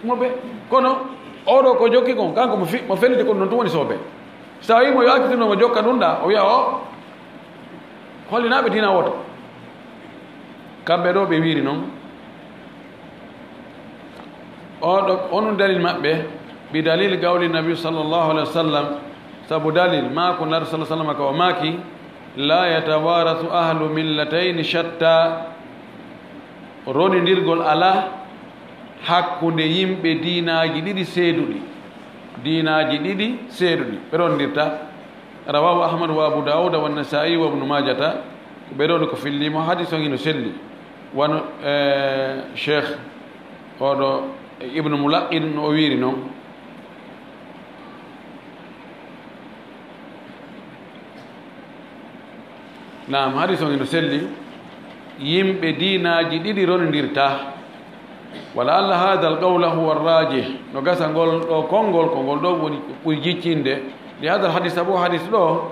mo ɓe. Kono oɗo ko jokki kon, kanko mo fi-, mo felliti kon non tun woni soɓe. So tawi mo yo accident mo jokka ɗum ɗa, o wiya o hollinaaɓe diina woto. Kamɓe ɗo ɓe wiiri non. O ɗo, o ɗum dalil maɓɓe, bi dalil qawli nabi sallallahu alaihi wasallam, sabu dalil ma ko Nabi sallallahu alaihi wasallam ka o maaki, la yatawarasu ahlu millatayni shatta, ronindirgol alaa hakkunde yimɓe diinaaji ɗiɗi seeduɗi, diinaaji ɗiɗi seeduɗi, ɓe rondirta. Rawahu Ahmad wa Abu Dawud wa Nasa'i wa Ibnu Majata. Ɓe ɗon ko fillimo hadis on hino selli. Wano, eh, Cheikh oɗo Ibnu Mulaqin no o wiiri non. Naam, hadis on hino selli. Yimɓe diinaaji ɗiɗi rondirta. Wa la'alla hadha al-qawla huwa ar-rajih. No gasa ngol ɗo konngol, ko ngol ɗo woni ɓuri jiccinde. Li hadha al-hadis, sabu hadis ɗo,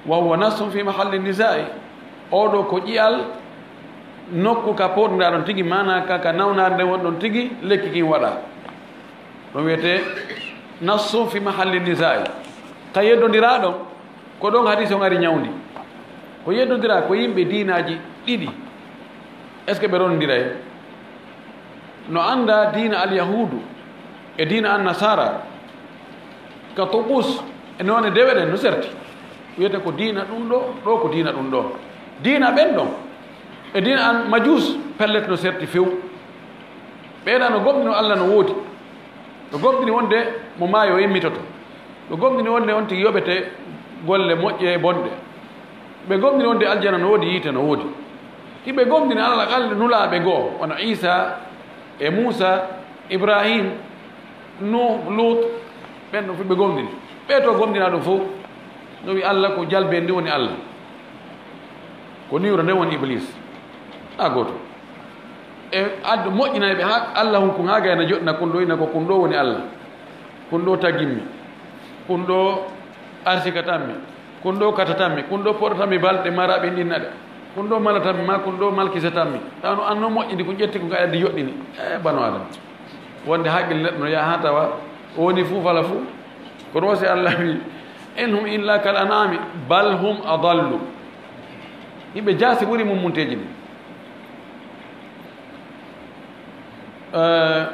wa huwa nassun fi mahalli nisaa'i. Oɗo ko ƴi'al nokku ka poɗndaa ɗon tigi, maanaa ka, ka nawnaare nden woni ɗon tigi, lekki kin waɗa. Ɗum wiyetee nassu fi mahalli nisaa'i. Ka yeddondiraa ɗon, ko ɗon hadis on ari ñawndi. Ko yeddondiraa ko yimɓe diinaaji ɗiɗi. Est-ce que ɓe rondiray? No anndaa diina al-Yahuudu e diina an-Nasaara. Ka tubus e noone dewe ɗen no serti. Wiyete ko diina ɗum ɗo, ɗo ko diina ɗum ɗo. Diina ɓen ɗon e diina an Majuus pellet no serti few. Ɓeeɗa no gomɗino Alla no woodi. Ɓe gomɗini wonde mo maayo immitoto. Ɓe gomɗini wonde on tigi yoɓete golle moƴƴe e bonɗe. Ɓe gomɗini wonde aljana no woodi, yiite no woodi. Hiɓe gomɗini alal aqal nulaaɓe goo, wano Iisaa e Muusaa, Ibraahiim, Nuuh, Luut, ɓen ɗon fof ɓe gomɗini. Ɓee to gomɗinaa ɗum fof, no wi Alla ko jalbeendi woni Alla. Ko niwre nden woni Ibliis. Haa gooto. E addu moƴƴinayɓe haa Alla hunkun haa gayna joɗɗina kun ɗo ina ko kun ɗo woni Alla. Kun ɗo tagimmi. Kun ɗo arsikatammi. Kun ɗo katatammi. Kun ɗo poɗatammi balɗe maraɓe ɗinnaɗe. Kun ɗo malatammi ma kun ɗo malkisatammi. Tawno an no moƴƴini kun ƴetti kun ka addi joɗɗini. E bano Adama. Wonde haqqille neɗɗo no yaha haa tawa o woni fuu fala fuu. Ko ɗo si Allah wi, "In hum illa kal an'ami, bal hum adallu." Hiɓe jaasi ɓuri mummunteeji ɗin. Eh,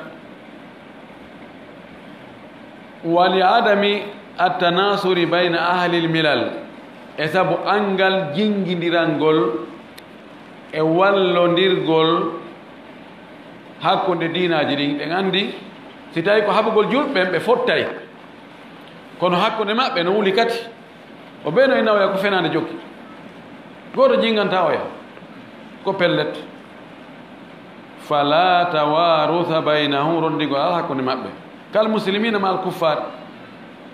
"Wa li adami at-tanasuri bayna ahlil milal." E sabu anngal jingindirangol e wallondirgol hakkunde diinaaji ɗin. Ɗen anndi, si tawi ko haɓugol julɓe ɓen, ɓe fottay. Kono hakkunde maɓɓe no wuli kadi. O ɓe no e nawoya ko fenaande jokki. Gooto jinganta oya. Ko pellet. "Fala tawarusa baynahum", rondigol alaa hakkunde maɓɓe. "Kal muslimina ma al kuffar."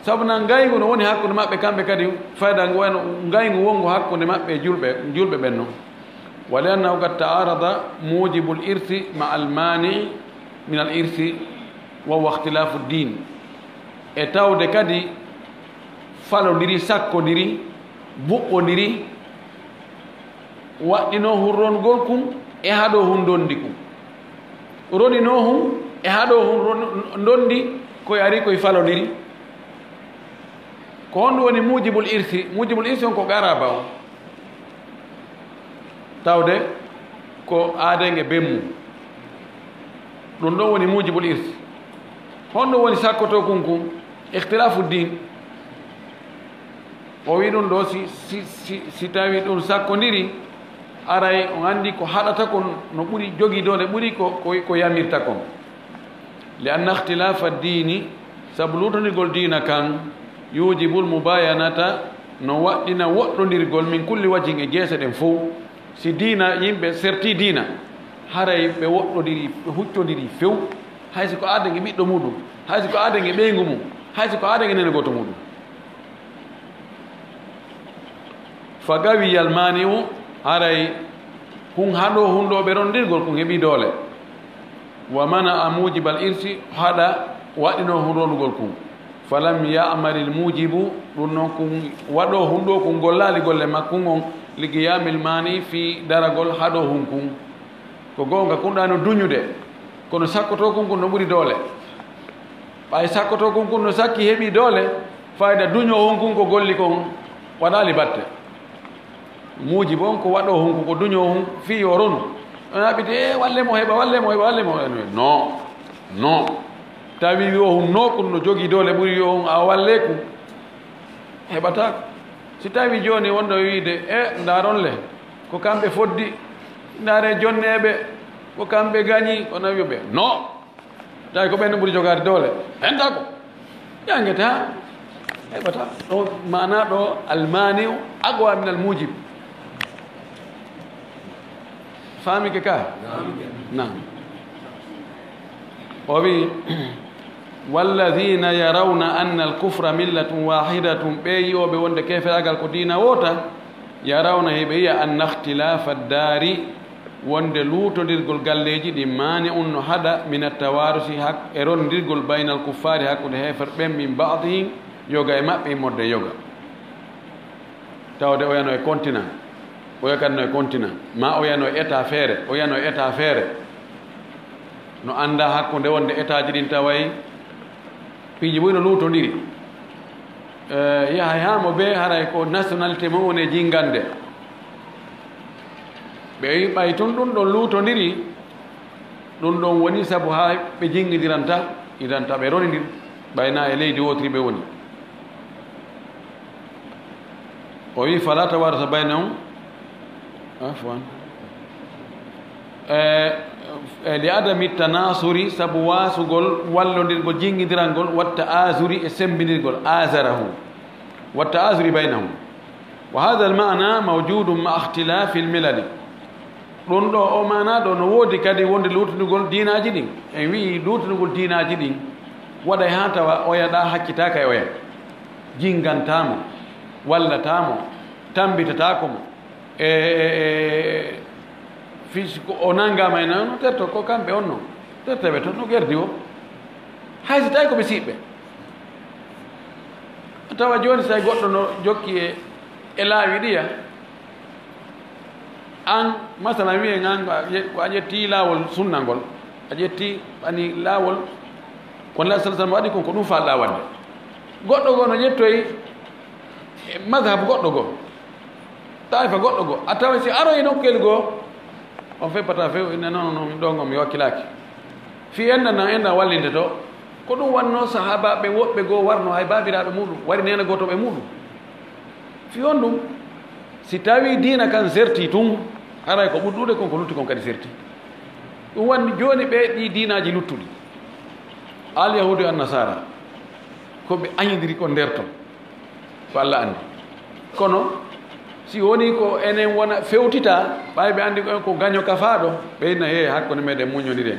Sabu na ngayngu no woni hakkunde maɓɓe kamɓe kadi, fayda ngu wayno ngayngu wonngu hakkunde maɓɓe e julɓe, julɓe ɓen non. "Wa li annahu qad ta'arada mujibul irsi ma al mani min al irsi wa huwa ikhtilafu din." E tawde kadi falondiri, sakkondiri, buɓɓondiri, waɗɗinoo hun rongol kun e haɗoo hun ndondi kun. Roninoo hun e haɗoo hun ron-, ndondi koy ari koy falondiri. Ko honɗum woni mujibul irsi? Mujibul irsi on ko qaraba on. Tawde ko aaden e ben mum. Ɗum ɗon woni mujibul irsi. Honɗum woni sakkotoo kun kun? Ikhtilafu din. O wi ɗum ɗo, si, si, si, si tawi ɗum sakkondiri, aray on anndi ko haɗata kon no ɓuri jogii doole, ɓuri ko, ko, ko yamirta kon. "Li anna ikhtilafa diini", sabu luutondirgol diina kan, "yujibul mubayanata", no waɗɗina woɗɗondirgol, "min kulli wajhin", e jeese ɗen fow. Si diina, yimɓe serti diina, haray ɓe woɗɗondiri, ɓe huccondiri few. Hay si ko aaden e ɓiɗɗo muɗum, hay si ko aaden e ɓeyngu mum, hay si ko aaden e nene gooto muɗum. "Fa qawiyal mani'u", haray kun haɗo hun ɗo ɓe rondirgol kun heɓi doole. "Wa mana'a mujibal irsi", haɗa waɗino hun ronugol kun. "Falam ya'malil mujibu", ɗum non kun waɗo hun ɗo kun gollaali golle makkun on, "li qiyamil mani", fii daragol haɗo hun kun. Ko goonga kun ɗa no duñude, kono sakkotoo kun kun no ɓuri doole. Ɓay sakkotoo kun kun no sakki heɓi doole, fayda duñoo hun kun ko golli kon waɗaali batte. Muuji bon ko waɗoo hun kun ko duñoo hun fii yo ronu. On haɓiti, "E, walle mo heɓa, walle mo heɓa, walle mo heɓa." No, no. Tawi yo hun no kun no jogii doole ɓuri yo hun a walle kun. Heɓataako. Si tawi jooni wonɗo wiide, "E, ndaaron le, ko kamɓe foddi, ndaare jonneeɓe, ko kamɓe gañi," o nawi ɓe. No. Tawi ko ɓen ɓuri jogaade doole. Hentaako. Jangeta. Heɓata. Ɗo maana ɗo almani'u aqwa min almujib. Faamike ka? Naam. O wi, "Walladhina yarawna anna al-kufra millatun wahidatun," ɓe yi'ooɓe wonde keferaagal ko diina woota, yarawna, hiɓe yi'a, anna ikhtilafa ad-dari, wonde luutondirgol galleeji ɗin, mani'un, no haɗa, min at-tawarusi, hak-, e rondirgol, bayna al-kuffari, hakkunde heefer ɓen, min ba'dihim, yoga e maɓɓe, immorde e yoga. Tawde o yano e continent, o yakatno e continent, ma o yano e état feere, o yano e état feere. No annda hakkunde wonde état ji ɗin taway piiji buy no luutondiri. Eh, yahay haa mo bee haray ko nationalité mum woni e jingande. Ɓe ɓay tun ɗum ɗon luutondiri, ɗum ɗon woni sabu haa ɓe jingidiranta, idanta ɓe ronindir, ɓay na e leydi wootiri ɓe woni. O wi, "Fala tawarusa baynahum." Afwan. E, e, "li adami tanasuri," sabu waasugol wallondirgol, jingidirangol, "wa ta'azuri," e sembindirgol, "azarahu," "wa ta'azuri baynahum." "Wa hadha al-ma'na mawjudun ma'a ikhtilafi al-milali." Ɗum ɗo, o maana ɗo no woodi kadi wonde luutundugol diinaaji ɗin. En wi'i luutundugol diinaaji ɗin waɗay haa tawa oya ɗa hakkitaaka e oya. Jingantaa mo, wallataa mo, tambitataako mo. E, e, e, fis-, ko o nanngaama e noon, terto ko kamɓe on no. Terteɓe toon no gerdi o. Hay si tawi ko ɓe siɓɓe. Tawa jooni so tawi goɗɗo no jokki e, e laawi ɗiya, an, masalan, wiyen an, a ƴe-, a ƴetti laawol sunna ngol, a ƴetti ani laawol ko Nabi sallallahu alaihi wasallam waɗi kon, ko ɗum faalɗaa waɗde. Goɗɗo goo no ƴettoyi e madhab goɗɗo goo, taifa goɗɗo goo, a tawa si aroyi nokkel goo, on feppata few, inna non, non, min ɗo ngon mi wakkilaaki. Fii enɗan nan, enɗan wallinte to. Ko ɗum wannoo sahaabaaɓe woɓɓe goo warno hay baabiraaɓe muuɗum, wari neena gooto e muuɗum. Fii honɗum? Si tawii diina kan sertii tun, haray ko ɓuri ɗuuɗe kon, ko lutti kon kadi sertii. Ɗum wanni jooni ɓee ɗii diinaaji luttuɗi, al yahuudu e an nasaara, ko ɓe añindiri kon nder ton, ko Alla anndi. Kono si wonii ko enen wona fewtita, ɓay ɓe anndi ko en ko gaño kafaaɗo, ɓe inna, "Hee, hakkunde meɗen muññondiren.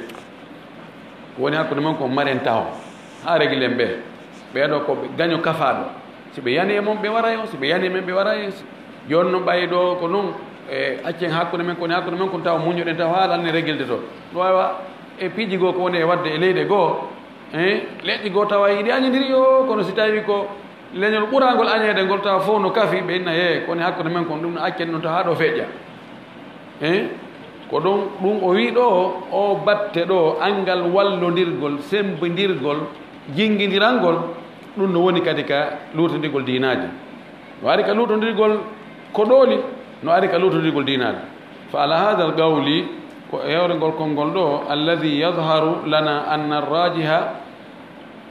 Ko woni hakkunde mon ko maren taho, haa regilen ɓe. Ɓee ɗoo ko ɓe gaño kafaaɗo. Si ɓe yani e mon, ɓe waray on, si ɓe yani e men, ɓe waray en." Si, jooni non ɓay ɗoo ko non, e, accen hakkunde men, ko woni hakkunde men kon taho, muññoɗen taho haa lanne regilde to. Ɗum wawa e piiji goo ko woni e waɗde e leyɗe goo, e, leƴƴi goo tawa hiɗi añindiri yo, kono si tawii ko leñol ɓurangol añeede ngol tawa fof no kafi, ɓe inna, "Hee, ko woni hakkunde men kon, ɗum no accen ɗum taho haa ɗo feƴƴa." Eh? Ko ɗum, ɗum o wi ɗo, o batte ɗo, anngal wallondirgol, sembindirgol, jingindirangol, ɗum no woni kadi ka luutondirgol diinaaji. No ari ka luutondirgol ko ɗooli, no ari ka luutondirgol diinaaji. Fa ala hadha al qawli, ko e hoore ngol konngol ɗo, alladhi yadhharu lana anna ar-rajiha,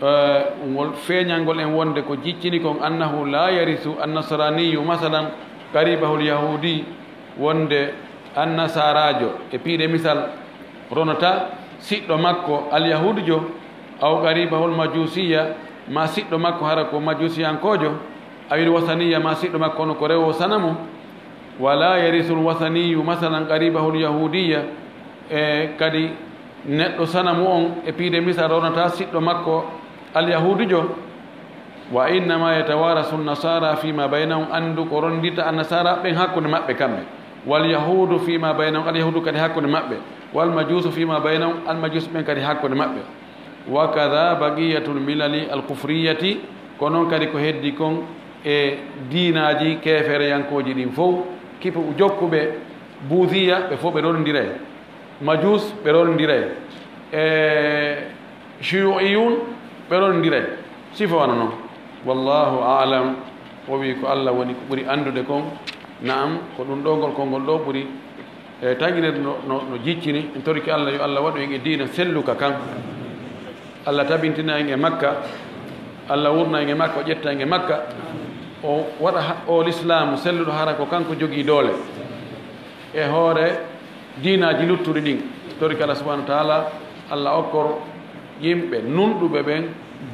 eh, ngol feeñangol en wonde ko jiccini kon, annahu la yarisu an-nasraniyu, masalan, qaribahu al-yahudi, wonde annasaraajo e piide misal ronata siɗɗo makko alyahudijo, aw qaribahul majusiya, ma siɗɗo makko hara ko majusiyankoojo, awil wasaniya, ma siɗɗo makko hono ko rewo sanamu, wala yarisul wasaniyu masalan qaribahul yahudiya, e kadi neɗɗo sanamu on e piide misal ronata siɗɗo makko alyahudijo. Wa innama yatawarasu nasara fima baynahum, anndu ko rondita annasara ɓen hakkunde maɓɓe kamɓe, wal yahudu fima baynahum, al yahudu kadi hakkunde maɓɓe, wal majusu fima baynahum, al majus ɓen kadi hakkunde maɓɓe. Wa kada baqiyatul milali al kufriyati, ko noon kadi ko heddi kon e diinaaji keefereyankooji ɗin fow, kipu jokkuɓe buusiya ɓe fow ɓe rondiray. Majus ɓe rondiray, e shuyu'iyun ɓe rondiray. Sifa wano noon. Wallahu a'lam. O wi ko Allah woni ko ɓuri anndude kon. Naam, ko ɗum ɗo ngol konngol ɗo ɓuri, e, taƴinede no, no, no jiccini. En torike Allah yo Allah waɗu en e diina selluka kan. Allah tabintina en e makka. Allah wurna en e makka, o ƴetta en e makka. O waɗa ha-, o lislaamu selluɗo hara ko kanko jogii doole e hoore diinaaji luttuɗi ɗin. Torike Allah subhanahu wa taala, Allah okkor yimɓe nunɗuɓe ɓen,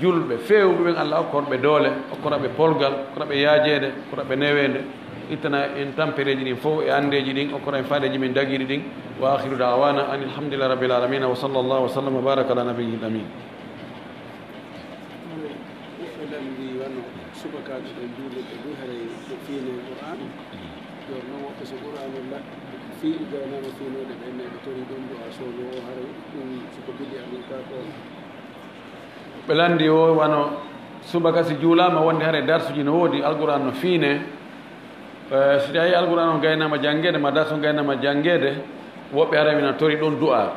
julɓe feewɓe ɓen, Allah okkor ɓe doole, okkora ɓe polgal, okkora ɓe yaajeede, okkora ɓe neweende. Ittana en tampereeji ɗin fof e anndeeji ɗin, okkora en faaleeji men dagiiɗi ɗin. Wa akhiru da'wana anil hamdulillahi rabbil alamin. Wa sallallahu wa sallam wa baraka ala nabiyyil amin. Ɓe lanndi wano subakaaɓe ɓen juulirɓe du haray ko fiine Qur'an. Yo non woɓɓe so Qur'an o la fii gaynama fiinooɗe ɓen ne ɓe tori ɗon du'a sowno o haray ɗum siko bidi amin ka ko. Ɓe lanndi o wano subaka si juulaama wonde haray darsuji no woodi, Alqur'an no fiine. Eh, si tawi Alqur'an on gaynama janngeede ma darsu on gaynama janngeede, woɓɓe haray wina tori ɗon du'a.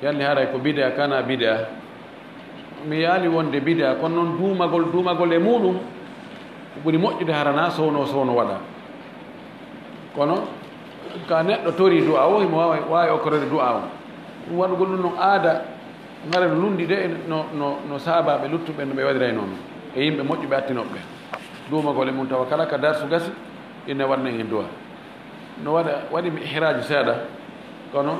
Yalli haray ko bid'a kana bid'a. Mi yaali wonde bid'a, kono noon duumagol duumagol e muuɗum ko ɓuri moƴƴude harana sowno sowno waɗa. Kono ka neɗɗo tori du'a o himo waawi waawi okkorede du'a on. Ɗum waɗugol ɗum noon aada ngara no lunndi de no no no saabaaɓe luttuɓe no ɓe waɗiray noon e yimɓe moƴƴuɓe attinooɓe ɓe. Duumagol e mum tawa kala ka darsu gasi ina waɗna heen du'a. No waɗa waɗi mi ihraaju seeɗa kono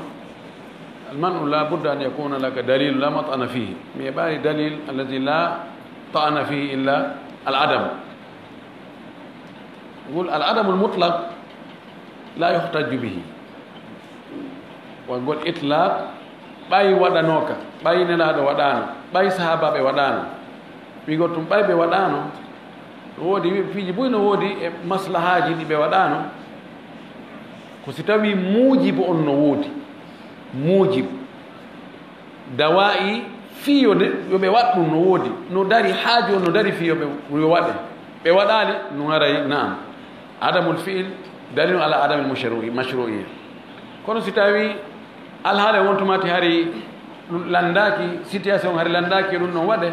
almanu la budda an yakuna laka dalil la mat'ana fihi. Mi heɓaani dalil alladi la ta'ana fihi illa al adam. Ngol al adamul mutlaq la yuhtajju bihi. Wa ngol itlaq ɓay waɗanooka ɓay nelaaɗo waɗaano ɓay sahaabaaɓe waɗaano. Wigol tun ɓay ɓe waɗaano. No woodi piiji buy no woodi e maslahaaji ɗi ɓe waɗaano. Ko si tawi muujibu on no woodi muujibu dawa'i fii yo ne yo ɓe waɗ ɗum no woodi no dari haaju on no dari fii yo ɓe yo waɗe. Ɓe waɗaali no haray naam. Adamul fi'il dalilun ala adamil mashru'i mashru'iyya. Kono si tawi alhaala wontumati hari ɗum lanndaaki situation hari lanndaaki ɗum ɗon waɗe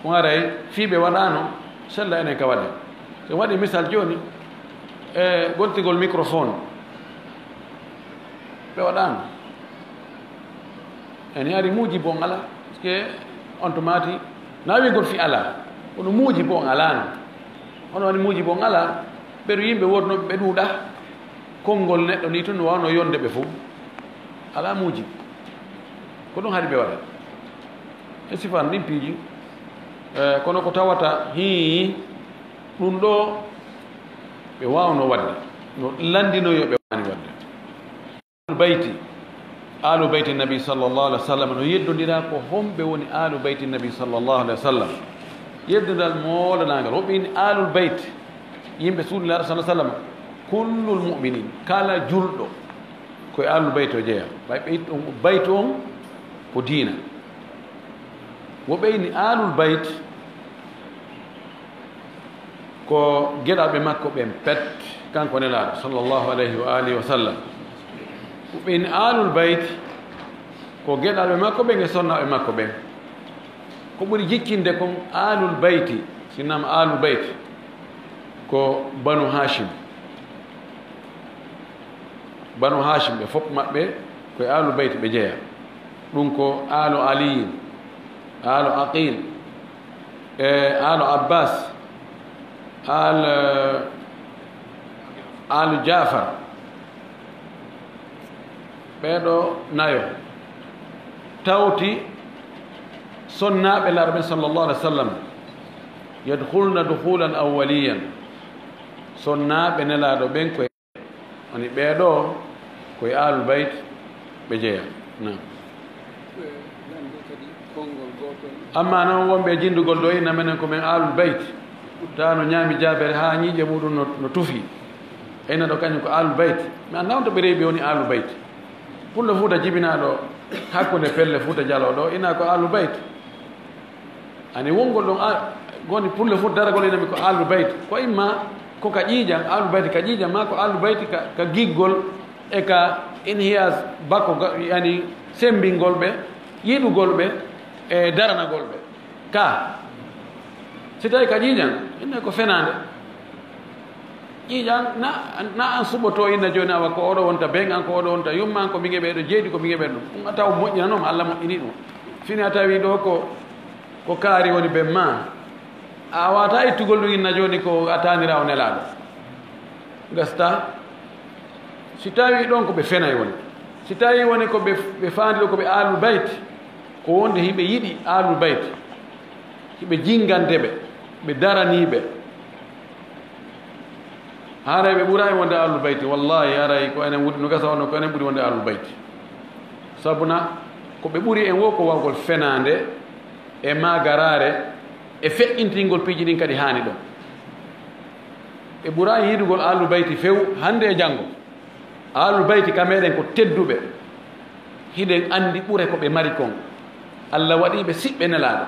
ko haray fii ɓe waɗaano sella enen ka waɗe. So waɗi misal jooni e goltigol microphone ɓe waɗaano. Ene hari muuji bon ala parce que on to maati nawigol fi ala kono muuji bon alaano. Hono woni muuji bon ala ɓeɗo yimɓe wodnoɓe ɓe ɗuuɗa konngol neɗɗo ni tun wawno yonde ɓe fof ala muuji. Ko ɗum hari ɓe waɗa e sifan ɗin piiji. Eh, kono ko tawata hii ɗum ɗo ɓe wawno waɗde no lanndinoyo ɓe wani waɗde. Ahlul bayti, alu bayti nabi sallallahu alaihi wasallam no yeddondira ko homɓe woni alu bayti nabi sallallahu alaihi wasallam. Yeddondal moolanagal woɓɓe ini alul bayt yimɓe suudu nara sallallahu alaihi wasallam. Kullul mu'minin kala julɗo koye alul bayt o jeeya ɓay ɓe itti on bayt on ko diina. Woɓɓe ini alul bayt ko geɗalɓe makko ɓen pet kanko nelaaɗo sallallahu alayhi wa alihi wa sallam. Ɓen alul bayt ko geɗalɓe makko ɓen e sonnaɓe makko ɓen. Ko ɓuri jiccinde kon alul bayti sinnama alul bayt ko banu hashim. Banu hashim ɓe fof maɓɓe koye alul bayt ɓe jeeya. Ɗum ko alu aliyin, alu aqil, e alu abbas, al alu jafar. Ɓeeɗo nayo tawti sonnaaɓe laaɗo ɓen sallallahu alaihi wasallam. Yadkhulna dukhulan awwaliyan. Sonnaaɓe nelaaɗo ɓen koye woni ɓeeɗo koye alul bayt ɓe jeeya. Naam. Amma noon wonɓe e jinndugol ɗo ina menen ko men alul bayt tawa no ñaami jaabere haa ñiiƴe muɗum no tufi. Ina ɗo kañum ko alul bayt. Mi annda on to ɓe rewi ɓe woni alul bayt. Pullo fuuta jibinaaɗo hakkunde pelle fuuta jaloo ɗo ina ko alul bayt. Ani wongol ɗon a goni pour le foot daragol ina mi ko alu bayti ko imma ko ka ƴiiƴam alu bayti ka ƴiiƴam ma ko alu bayti ka, ka giggol e ka inhiyas bakko yani sembingol ɓe yiɗugol ɓe e daranagol ɓe ka si tawi ka ƴiiƴam inne ko fenande. Ƴiiƴan na na an suɓoto inna jooni awa ko oɗo wonta ben an ko oɗo wonta yumma an ko mige ɓeɗo jeeydi ko mige ɓeɗo ɗum a taw moƴƴinanoma allah moƴƴini ɗum. Fini a tawi ɗo ko ko kaari woni ben ma a wata ittugol ɗum inna jooni ko a tanira o nelaɗo. Gasta si tawi ɗon ko ɓe fenay woni si tawi woni ko ɓe ɓe fandi ɗo ko ɓe alul bayt ko wonde hiɓe yiɗi alul bayt hiɓe jingante ɓe ɓe daraniɓe. Haray ɓe ɓuraay wonde Ahlul Bayti, wallahi, haray ko enen ɓuri, no gasa wonno ko enen ɓuri wonde Ahlul Bayti. Sabuna ko ɓe ɓuri en wo ko wawgol fenaande e maagaraare e feƴƴintingol piiji ɗin kadi haani ɗon. Ɓe ɓuraay yiɗugol Ahlul Bayti few hannde e janngo. Ahlul Bayti ka meɗen ko tedduɓe. Hiɗen anndi ɓure ko ɓe mari kon. Allah waɗi ɓe siɓɓe Nelaaɗo.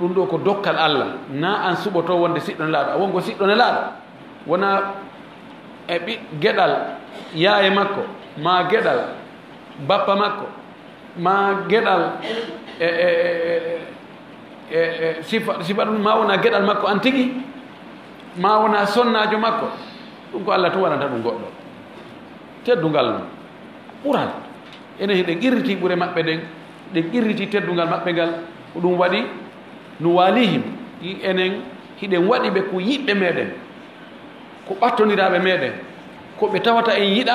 Ɗum ɗo ko dokkal Allah. Na an suɓoto wonde siɗɗo Nelaaɗo. A wongo siɗɗo Nelaaɗo. Wona e ɓi-, geɗal yaaye makko, ma geɗal bappa makko, ma geɗal e, e, e, e, e, sifa, sifa ɗum, ma wona geɗal makko an tigi, ma wona sonnaajo makko. Ɗum ko Allah tun waɗanta ɗum goɗɗo. Teddungal non, ɓural. Enen hiɗen qirriti ɓure maɓɓe ɗen, ɗen qirriti teddungal maɓɓe ngal. Ko ɗum waɗi, nuwalihim, i enen hiɗen waɗi ɓe ko yiɓɓe meɗen, ko ɓattondiraaɓe meɗen, ko ɓe tawata en yiɗa,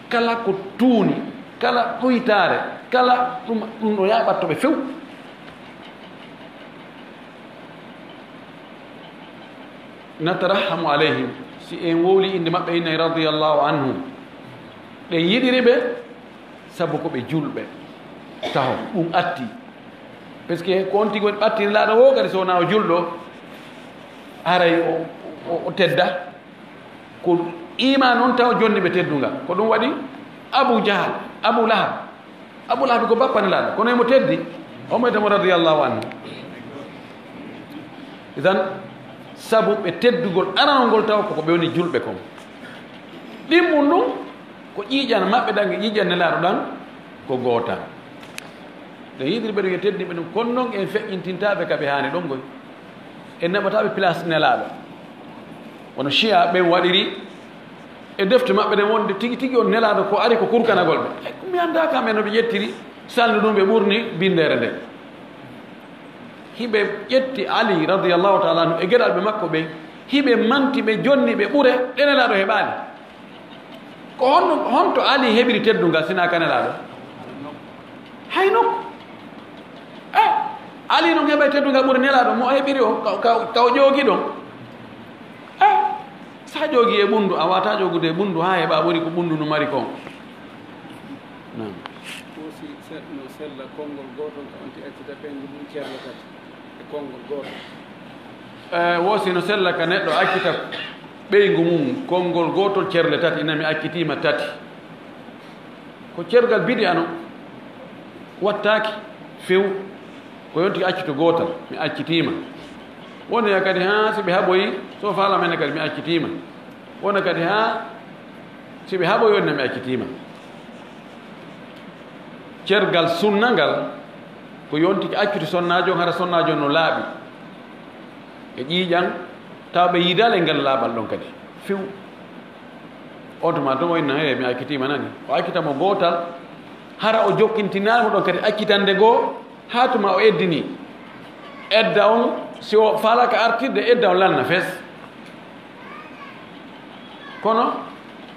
kala ko tuuni, kala ɗuytaare, kala ɗum, ɗum no yaaɓatto ɓe few. Natarahamu alayhim, si en wowli innde maɓɓe, innay radiyallahu anhum, ɗen yiɗiri ɓe sabu ko ɓe julɓe taho, ɗum atti. Parce que ko on tigi woni ɓattini laaɗo wo kadi, so wonaa o julɗo, haray o, o, o tedda. Ko iman on taw jonni ɓe teddungal. Ko ɗum waɗi Abu Jahal, Abu Lahab. Abu Lahab ko bappa Nelaaɗo, kono emo teddi, o moyta mo radiyallahu anhu. Idan, sabu ɓe teddugol aranol ngol taw ko, ko ɓe woni julɓe kon. Ɗimmun ɗum, ko ƴiiƴan maɓɓe ɗan e ƴiiƴan Nelaaɗo ɗan ko gootal. Ɗen yiɗiri ɓe ɗum e teddi ɓe ɗum, kono non en feƴƴintintaa ɓe ka ɓe haani ɗon goy. En naɓataa ɓe place Nelaaɗo. Wano Shia ɓen waɗiri e defte maɓɓe ɗen wonde tigi tigi on Nelaaɗo ko ari ko kurkanagol ɓe. E, mi anndaa kam en no ɓe ƴettiri salndu ɗum ɓe ɓurni binndere nden. Hiɓe ƴetti Ali radiyallahu ta'ala anhu e geɗalɓe makko ɓen, hiɓe manti ɓe jonni ɓe ɓure ɗe Nelaaɗo heɓaali. Ko honno, honto Ali heɓiri teddungal sinaa ka Nelaaɗo? Hay nokku. Eh, Ali non heɓay teddungal ɓuri Nelaaɗo, mo heɓiri o, ka, ka, ka o joogi ɗon. Eh, sa joogi e ɓunndu, a waawataa joogude e ɓunndu haa heɓa ɓuri ko ɓunndu ndu mari kon. Naam. Woosi se-, no sella konngol gootol ka on ti accita ɓeyngu mum ceerno tati e konngol gootol. Eh, woosi no sella ka neɗɗo accita ɓeyngu mum konngol gootol cerle tati, ina mi accitiima tati. Ko cergal bidi ano wattaaki few, ko yonti accuto gootal, mi accitiima. Wonaya kadi haa si ɓe haɓoyi, so faala men kadi mi accitiima. Wona kadi haa si ɓe haɓoyi on, mi accitiima. Cergal sunna ngal, ko yonti accuto sonnaajo on, hara sonnaajo on no laaɓi e ƴiiƴan, taw ɓe yiidaali e ngal laaɓal ɗon kadi few. On tuma ɗum o inna, "He, mi accitiima nani." O accita mo gootal, hara o jokkintinaali mo ɗon kadi accitande goo, haa tuma o eddini. Edda on, si o faalaka artirde, edda on lanna fes. Kono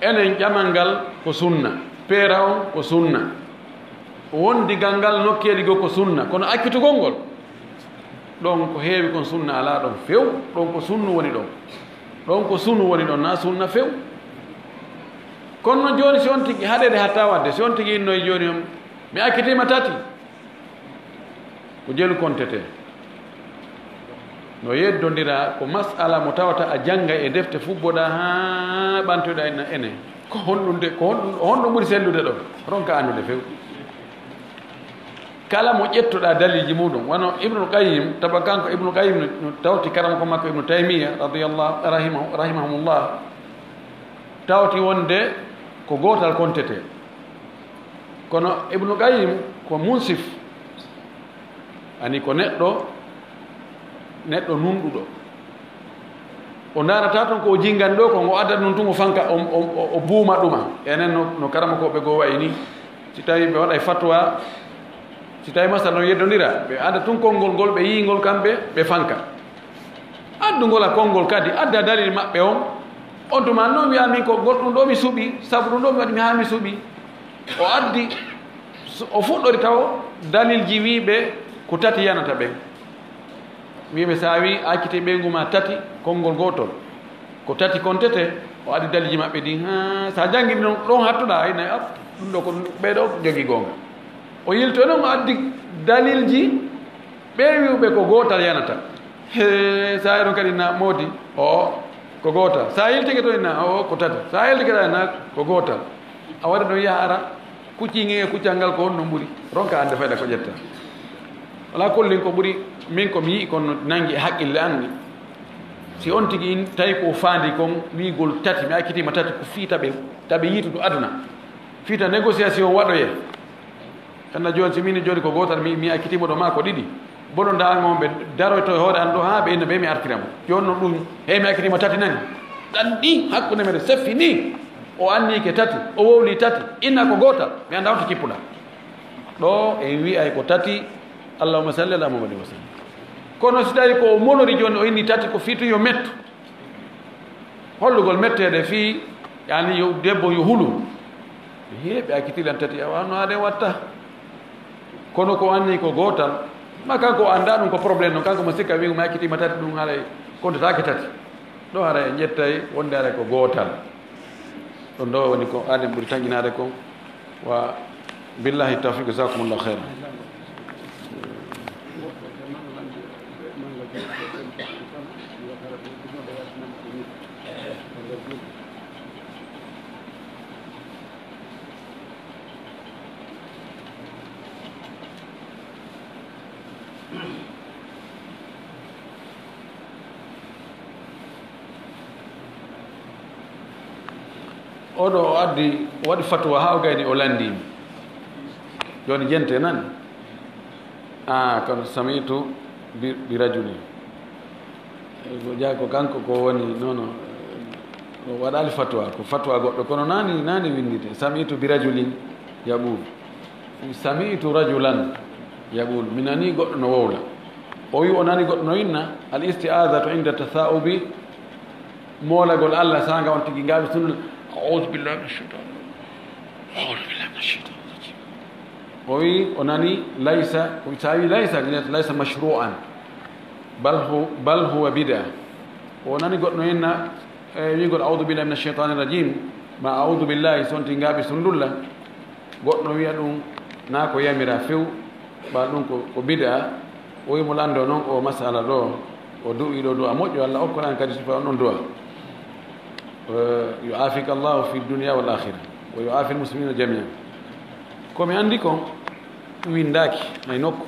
enen ƴamal ngal ko sunna, peera on ko sunna, wondigal ngal nokkeeli goo ko sunna, kono accitugol ngol, ɗon ko heewi kon sunna alaa ɗon few, ɗon ko sunnu woni ɗon. Ɗon ko sunu woni ɗon, na sunna few. Kono noon jooni, si on tigi haɗeede hatta waɗde, si on tigi innoyi jooni on, mi accitiima tati, ko jelu kontete. No yeddondira, ko mas'ala mo tawata a jannga e defte fubboɗaa haa ɓantoyɗaa inna ene. Ko honɗum de, ko honɗum, honɗum ɓuri sellude ɗon? Ronka anndude few. Kala mo ƴettuɗaa daliiji muɗum, wano Ibnul Qayyim, taba kanko Ibnul Qayyim no, no tawti karamoko makko Ibnu Taymiyya radiyallahu, rahimahu, rahimahumullah, tawti wonde ko gootal kontete. Kono Ibnul Qayyim ko munsif, ani ko neɗɗo, neɗɗo nunɗuɗo. O ndaarata toon ko o jinngani ɗo, ko o adda ɗum tun, o fanka, o, o, o, o buuma ɗuma. Enen no, no karamokooɓe goo wayi ni, si tawi ɓe waɗay fatwa, si tawi masala no yeddondira, ɓe adda tun konngol ngol, ɓe yii ngol kamɓe, ɓe fanka. Addu ngol a konngol kadi, adda dalil maɓɓe on. On tuma noon wiya min ko ngol ɗum ɗo mi suɓi, sabu ɗum ɗo mi waɗi mi haa mi suɓi. O addi, so o fuɗɗori taw dalilji wiiɓe ko tati yanata ɓen. Wiiɓe, so a wii a acciti ɓeyngu ma tati, konngol gootol, Ko tati kontete, o addi dalilji maɓɓe ɗin. Ha, so a janngii ɗum ɗon hattuɗaa, ay, nay, ah, ɗum ɗo ko ɓee ɗo jogii goonga. O yilto noon, o addi dalilji ɓee wi'uɓe ko gootal yanata. He, so a ɗon kadi na moodi, o, ko gootal. So a yiltike to ina, o, ko tati. So a yiltike to ina, ko gootal. A waɗa ɗum yaha ara, kuccinge e kuccal ngal ko honno ɓuri? Ronka annde fayda ko ƴetta. Alaa kollin ko ɓuri, min ko mi yi'i kon no nanngi e haqqille an ni. Si on tigi in tawi ko faandi kon wi'ugol tati, mi accitiima tati, ko fii taɓe, taɓe yiitudu aduna. Fii ta négociation waɗoye. Kanna jooni si min jooni ko gootal, mi, mi accitiima ɗo maa ko ɗiɗi. Bono nda an on ɓe daroyto e hoore an ɗo haa ɓe inna ɓe mi artira mo. Jooni non ɗum, hey mi accitiima tati nani. Ɗan ɗi hakkunde men seffi ni. O anniike tati, o wowli tati, inna ko gootal, mi anndaa on to kippuɗaa. Ɗo en wi'ay ko tati, Allahumma salli ala Muhammadin wa sallim. Kono si tawi ko o molori jooni, o inni tati, ko fii tun yo mettu. Hollugol metteede fii, yani yo debbo yo hulu. He, ɓe acciti lan tati, awa no aɗen watta. Kono ko anni ko gootal, ma kanko o anndaa ɗum ko problème non, kanko mo sikka wi'u mi accitiima tati ɗum haray kontataake tati. Ɗo haray en ƴettay wonde haray ko gootal. Ɗum ɗo woni ko aden ɓuri tanƴinaade kon. Wa billahi tawfiq, jazakumullahu khairan. Oɗo o addi, o waɗi fatuwa haa o gayni, o lanndii mi. Jooni jente nan. Ah, kono sami'tu bi, bi rajuli. Ko jaa ko kanko ko woni, non, non, o waɗaali fatuwa, ko fatuwa goɗɗo, kono nani, nani winndite. Sami'tu bi rajulin yaqul. Sami'tu rajulan yaqul. Mi nani goɗɗo no wowla. O wi o nani goɗɗo no inna, al isti'adatu inda tasa'ubi, moolagol Allah saanga on tigi ngaaɓi sunna. A'udhu billahi minash shaitan. A'udhu billahi minash shaitan. O wi o nani laysa, ko sa wi laysa, laysa mashru'an. Bal hu-, bal huwa bid'a. O nani goɗɗo inna, e, wi'gol, "A'udhu billahi minash shaitanir rajim," ma, "A'udhu billahi," sonti ngaaɓi sundulla. Goɗɗo wi'a ɗum, na ko yamira few, ɓa ɗum ko, ko bid'a. O wi mo lanndo noon o masala ɗo, o du'i ɗo du'a moƴƴo, Allah okkoran kadi sifa on ɗon du'a. Eh, yu'afika Allahu fi dunya wal akhirah, wa yu'afi al muslimina jami'an. Ko mi anndi kon, winndaaki hay nokku.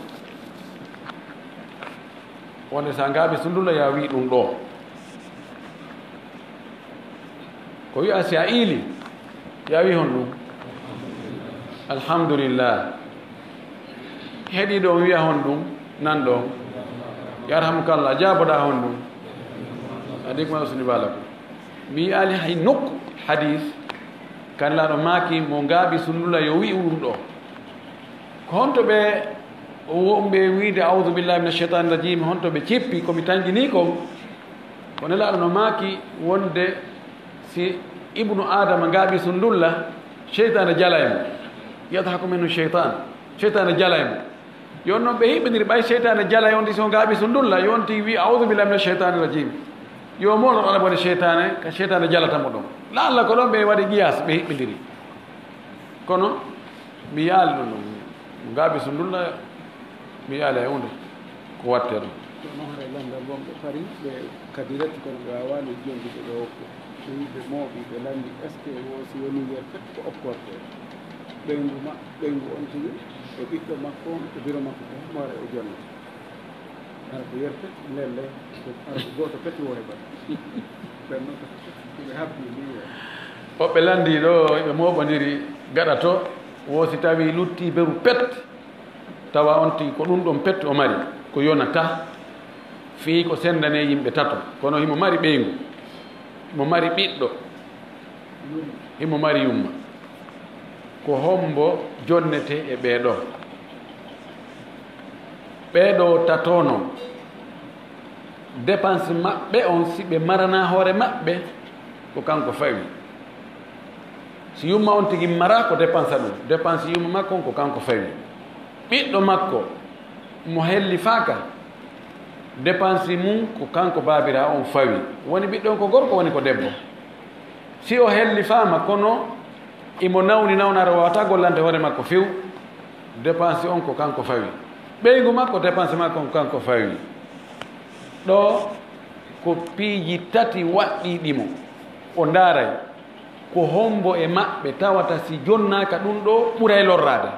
Wonde so a ngaaɓi sundulla, ya wi ɗum ɗo. Ko wi'a si a iili, ya wi hon ɗum? Alhamdulillah. Heɗiiɗo on wi'a hon ɗum? Nan ɗo. Yarhamukallah, jaaboɗaa hon ɗum? Aleykum assalam wa rahmatullah. Mi yi'aali hay nokku hadis kan laaɗo maaki mo ngaaɓi sundulla yo wi'u ɗum ɗo. Ko honto ɓe wonɓe wiide, "A'udhu billahi minash shaitanir rajim," honto ɓe ceppi ko mi tanjini kon? Ko Nelaaɗo no maaki wonde si ibnu Adama ngaaɓi sundulla, seytaane jala e mo. Yadhaku minhu shaytan. Seytaane jala e mo. Yo non ɓe hiɓɓindiri ɓay seytaane jala e on, si o ngaaɓi sundulla, yo on tigi wi, "A'udhu billahi minash shaitanir rajim." Yo moolo ɗon woni seytaane, ka seytaane jalata mo ɗon. Laalla ko ɗon ɓe waɗi qiyaas, ɓe hiɓɓindiri. Kono mi yaali ɗum ɗon. Ngaaɓi sundulla, mi yaali e huunde ko wattee ɗon. Kono haray lanndal wonɓe Paris, ɓe kadi reti kono ɓe waawaani jonndude ɓe okko. Ɓe wi ɓe mooɓi, ɓe lanndi, est-ce que wo si woni nder pet ko okkortee? Ɓeyngu ma, ɓeyngu on tigi, e ɓiɗɗo makko on, e biro makko ko mo haray o jonnata. Hara ko yer pet, lelle, ko hara ko gooto pet wo heɓata. Ɓen non ko ɓe habdi ni wo. Woɓɓe lanndii ɗo, ɓe mooɓondiri gaɗa to, wo si tawi lutti beru pet, tawa on tigi ko ɗum ɗon pet o mari, ko yonata, fii ko sendane yimɓe tato, kono himo mari ɓeyngu, himo mari ɓiɗɗo, himo mari yumma. Ko hombo jonnete e ɓee ɗoo? Ɓee ɗoo tato non, dépense maɓɓe on, si ɓe maranaa hoore maɓɓe, ko kanko fawi. Si yumma on tigi mara, ko dépense ɗum, dépense yumma makko on, ko kanko fawi. Ɓiɗɗo makko mo hellifaaka, Dépense mum ko kanko baabira on fawi. Woni ɓiɗɗo on ko gorko, woni ko debbo. Si o hellifaama, kono imo nawni nawnaare, o waawataa gollande hoore makko few, dépense on ko kanko fawi. Ɓeyngu makko, dépense makko on kanko fawi. Ɗo ko piiji tati waɗɗiiɗi mo. O ndaaray ko hombo e maɓɓe tawata si jonnaaka ɗum ɗo ɓuray lorraade.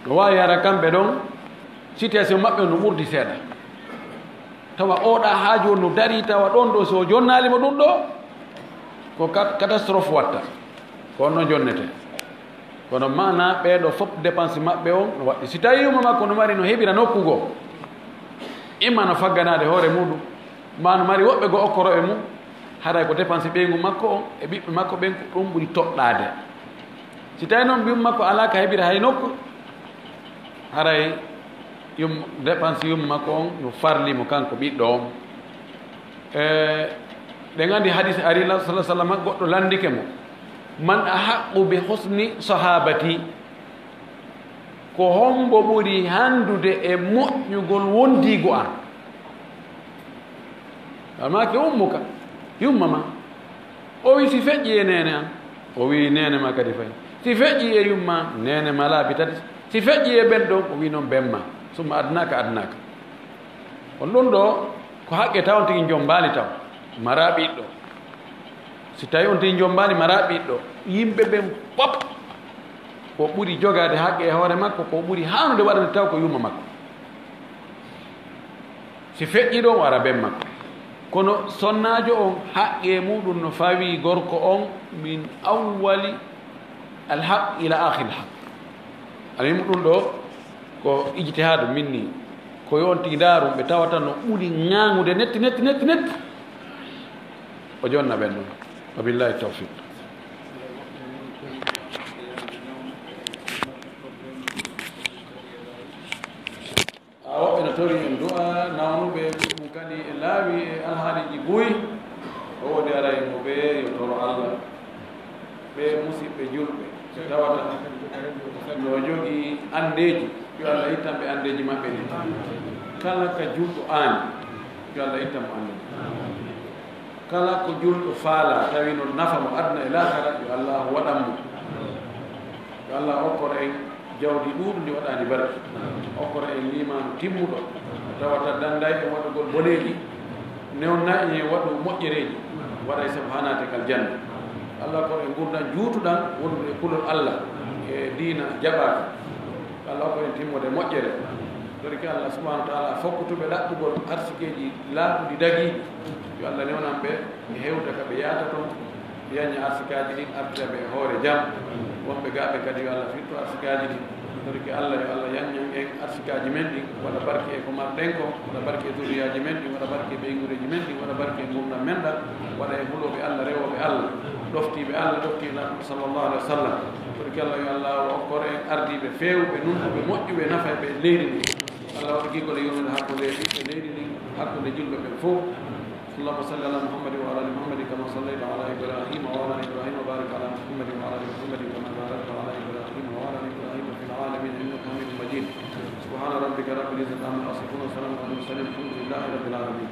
No waawi hara kamɓe ɗon, situation maɓɓe no ɓurdi seeɗa. Tawa oɗa haaju on no darii, tawa ɗon ɗo so o jonnaali mo ɗum ɗo, ko kat-, catastrophe watta. Ko on no jonnete. Kono maana ɓee ɗo fof dépense maɓɓe on no waɗɗi. Si tawi yumma makko no mari no heɓira nokku goo, imma no fagganaade hoore muɗum, ma no mari woɓɓe goo okkorooɓe mum, haray ko dépense ɓeyngu makko on e ɓiɓɓe makko ɓen ko ɗum ɓuri toɗɗaade. Si tawi noon yumma makko alaa ka heɓira hay nokku, haray yum-, dépense yumma makko on no farli mo kanko ɓiɗɗo on. E, ɗen anndi hadis ari la sallallahu alaihi wasallam, goɗɗo landike mo, "Man ahaqqu bi husni sahabati?" Ko hombo ɓuri handude e moƴƴugol wondiigu an? Almaaki ummuka, yumma ma. O wi si feƴƴi e neene an, o wi neene ma kadi fay. Si feƴƴi e yumma, neene ma laabi tati. Si feƴƴi e ben ɗon, o wi noon ben ma. Summa adnaaka adnaaka. On ɗum ɗo, ko haqqe taw on tigi jombaali taw, mara ɓiɗɗo. Si tawi on tigi jombaali, mara ɓiɗɗo. Yimɓe ɓen pop, ko ɓuri jogaade haqqe e hoore makko, ko ɓuri haanude waɗande taw ko yumma makko. Si feƴƴi ɗon, o ara ben makko. Kono sonnaajo on, haqqe muɗum no fawi gorko on min awwali alhaq ila akhir alhaq. Almuhim, ɗum ɗo ko ijtihaadu min ni. Ko yo on tigi ndaarum ɓe tawata no ɓuri ŋaaŋude netti, netti, netti, netti. O jonna ɓen ɗon. Wa billahi tawfiq. A woɓɓe no tori en du'a, nawnuɓe ɗum kadi e laawi e alhaaliiji buy. O woni ara e mo ɓe yo toro Allah. Ɓe musiɓɓe julɓe, ɓe tawata no jogii anndeeji, yo Allah ittan ɓe anndeeji maɓɓe ɗin. Kala ka julɗo aani, yo Allah ittan mo annde mum. Kala ko julɗo faala, tawi no nafa mo aduna e laakara, yo Allah waɗan mo. Yo Allah okkor en jawdi ɗuuɗundi waɗaani barki. Okkor en liimaanu timmuɗo, tawata danday en waɗugol boneeji, newna en waɗu moƴƴereeji, waɗa e sabu haa naate kal janna. Allah okkor en ngurndan juutuɗan, wondude e kulol Allah, e diina jaɓaaka. Allah okkor en timmude moƴƴere. Torike Allah subhanahu wa ta'ala, fokkutuɓe ɗaɓɓugol arsikeeji laaɓuɗi dagiiɗi, yo Allah newnan ɓe e hewta ka ɓe yaata ton, yanña arsikaaji ɗin, artira ɓe e hoore jam. Wonɓe gaaɓe kadi, yo Allah firtu arsikaaji ɗin. Torike Allah, yo Allah yanñan en arsikaaji men ɗin, waɗa barke e ko marɗen ko, waɗa barke e zuriyaaji men ɗin, waɗa barke e ɓeynguureeji men ɗin, waɗa barke e ngurndan men ɗan, waɗa e hulooɓe Allah, rewooɓe Allah, ɗoftiiɓe Allah, ɗoftiiɓe Nulaaɗo sallallahu alaihi wa sallam. Torike Allah, yo Allah okkor en ardiiɓe feewɓe, nunɗuɓe, moƴƴuɓe, nafayɓe e leydi ndin. Allah waɗa giggol e yurmeende hakkunde ɓiɓɓe leydi ndin, hakkunde julɓe ɓen fof. اللهم صل على محمد وعلى ال محمد كما صليت على ابراهيم وعلى ال ابراهيم وبارك على محمد وعلى ال محمد كما باركت على ابراهيم وعلى ال ابراهيم في العالمين انك حميد مجيد. سبحان ربك رب العزة عما يصفون وسلام على المرسلين والحمد لله رب العالمين.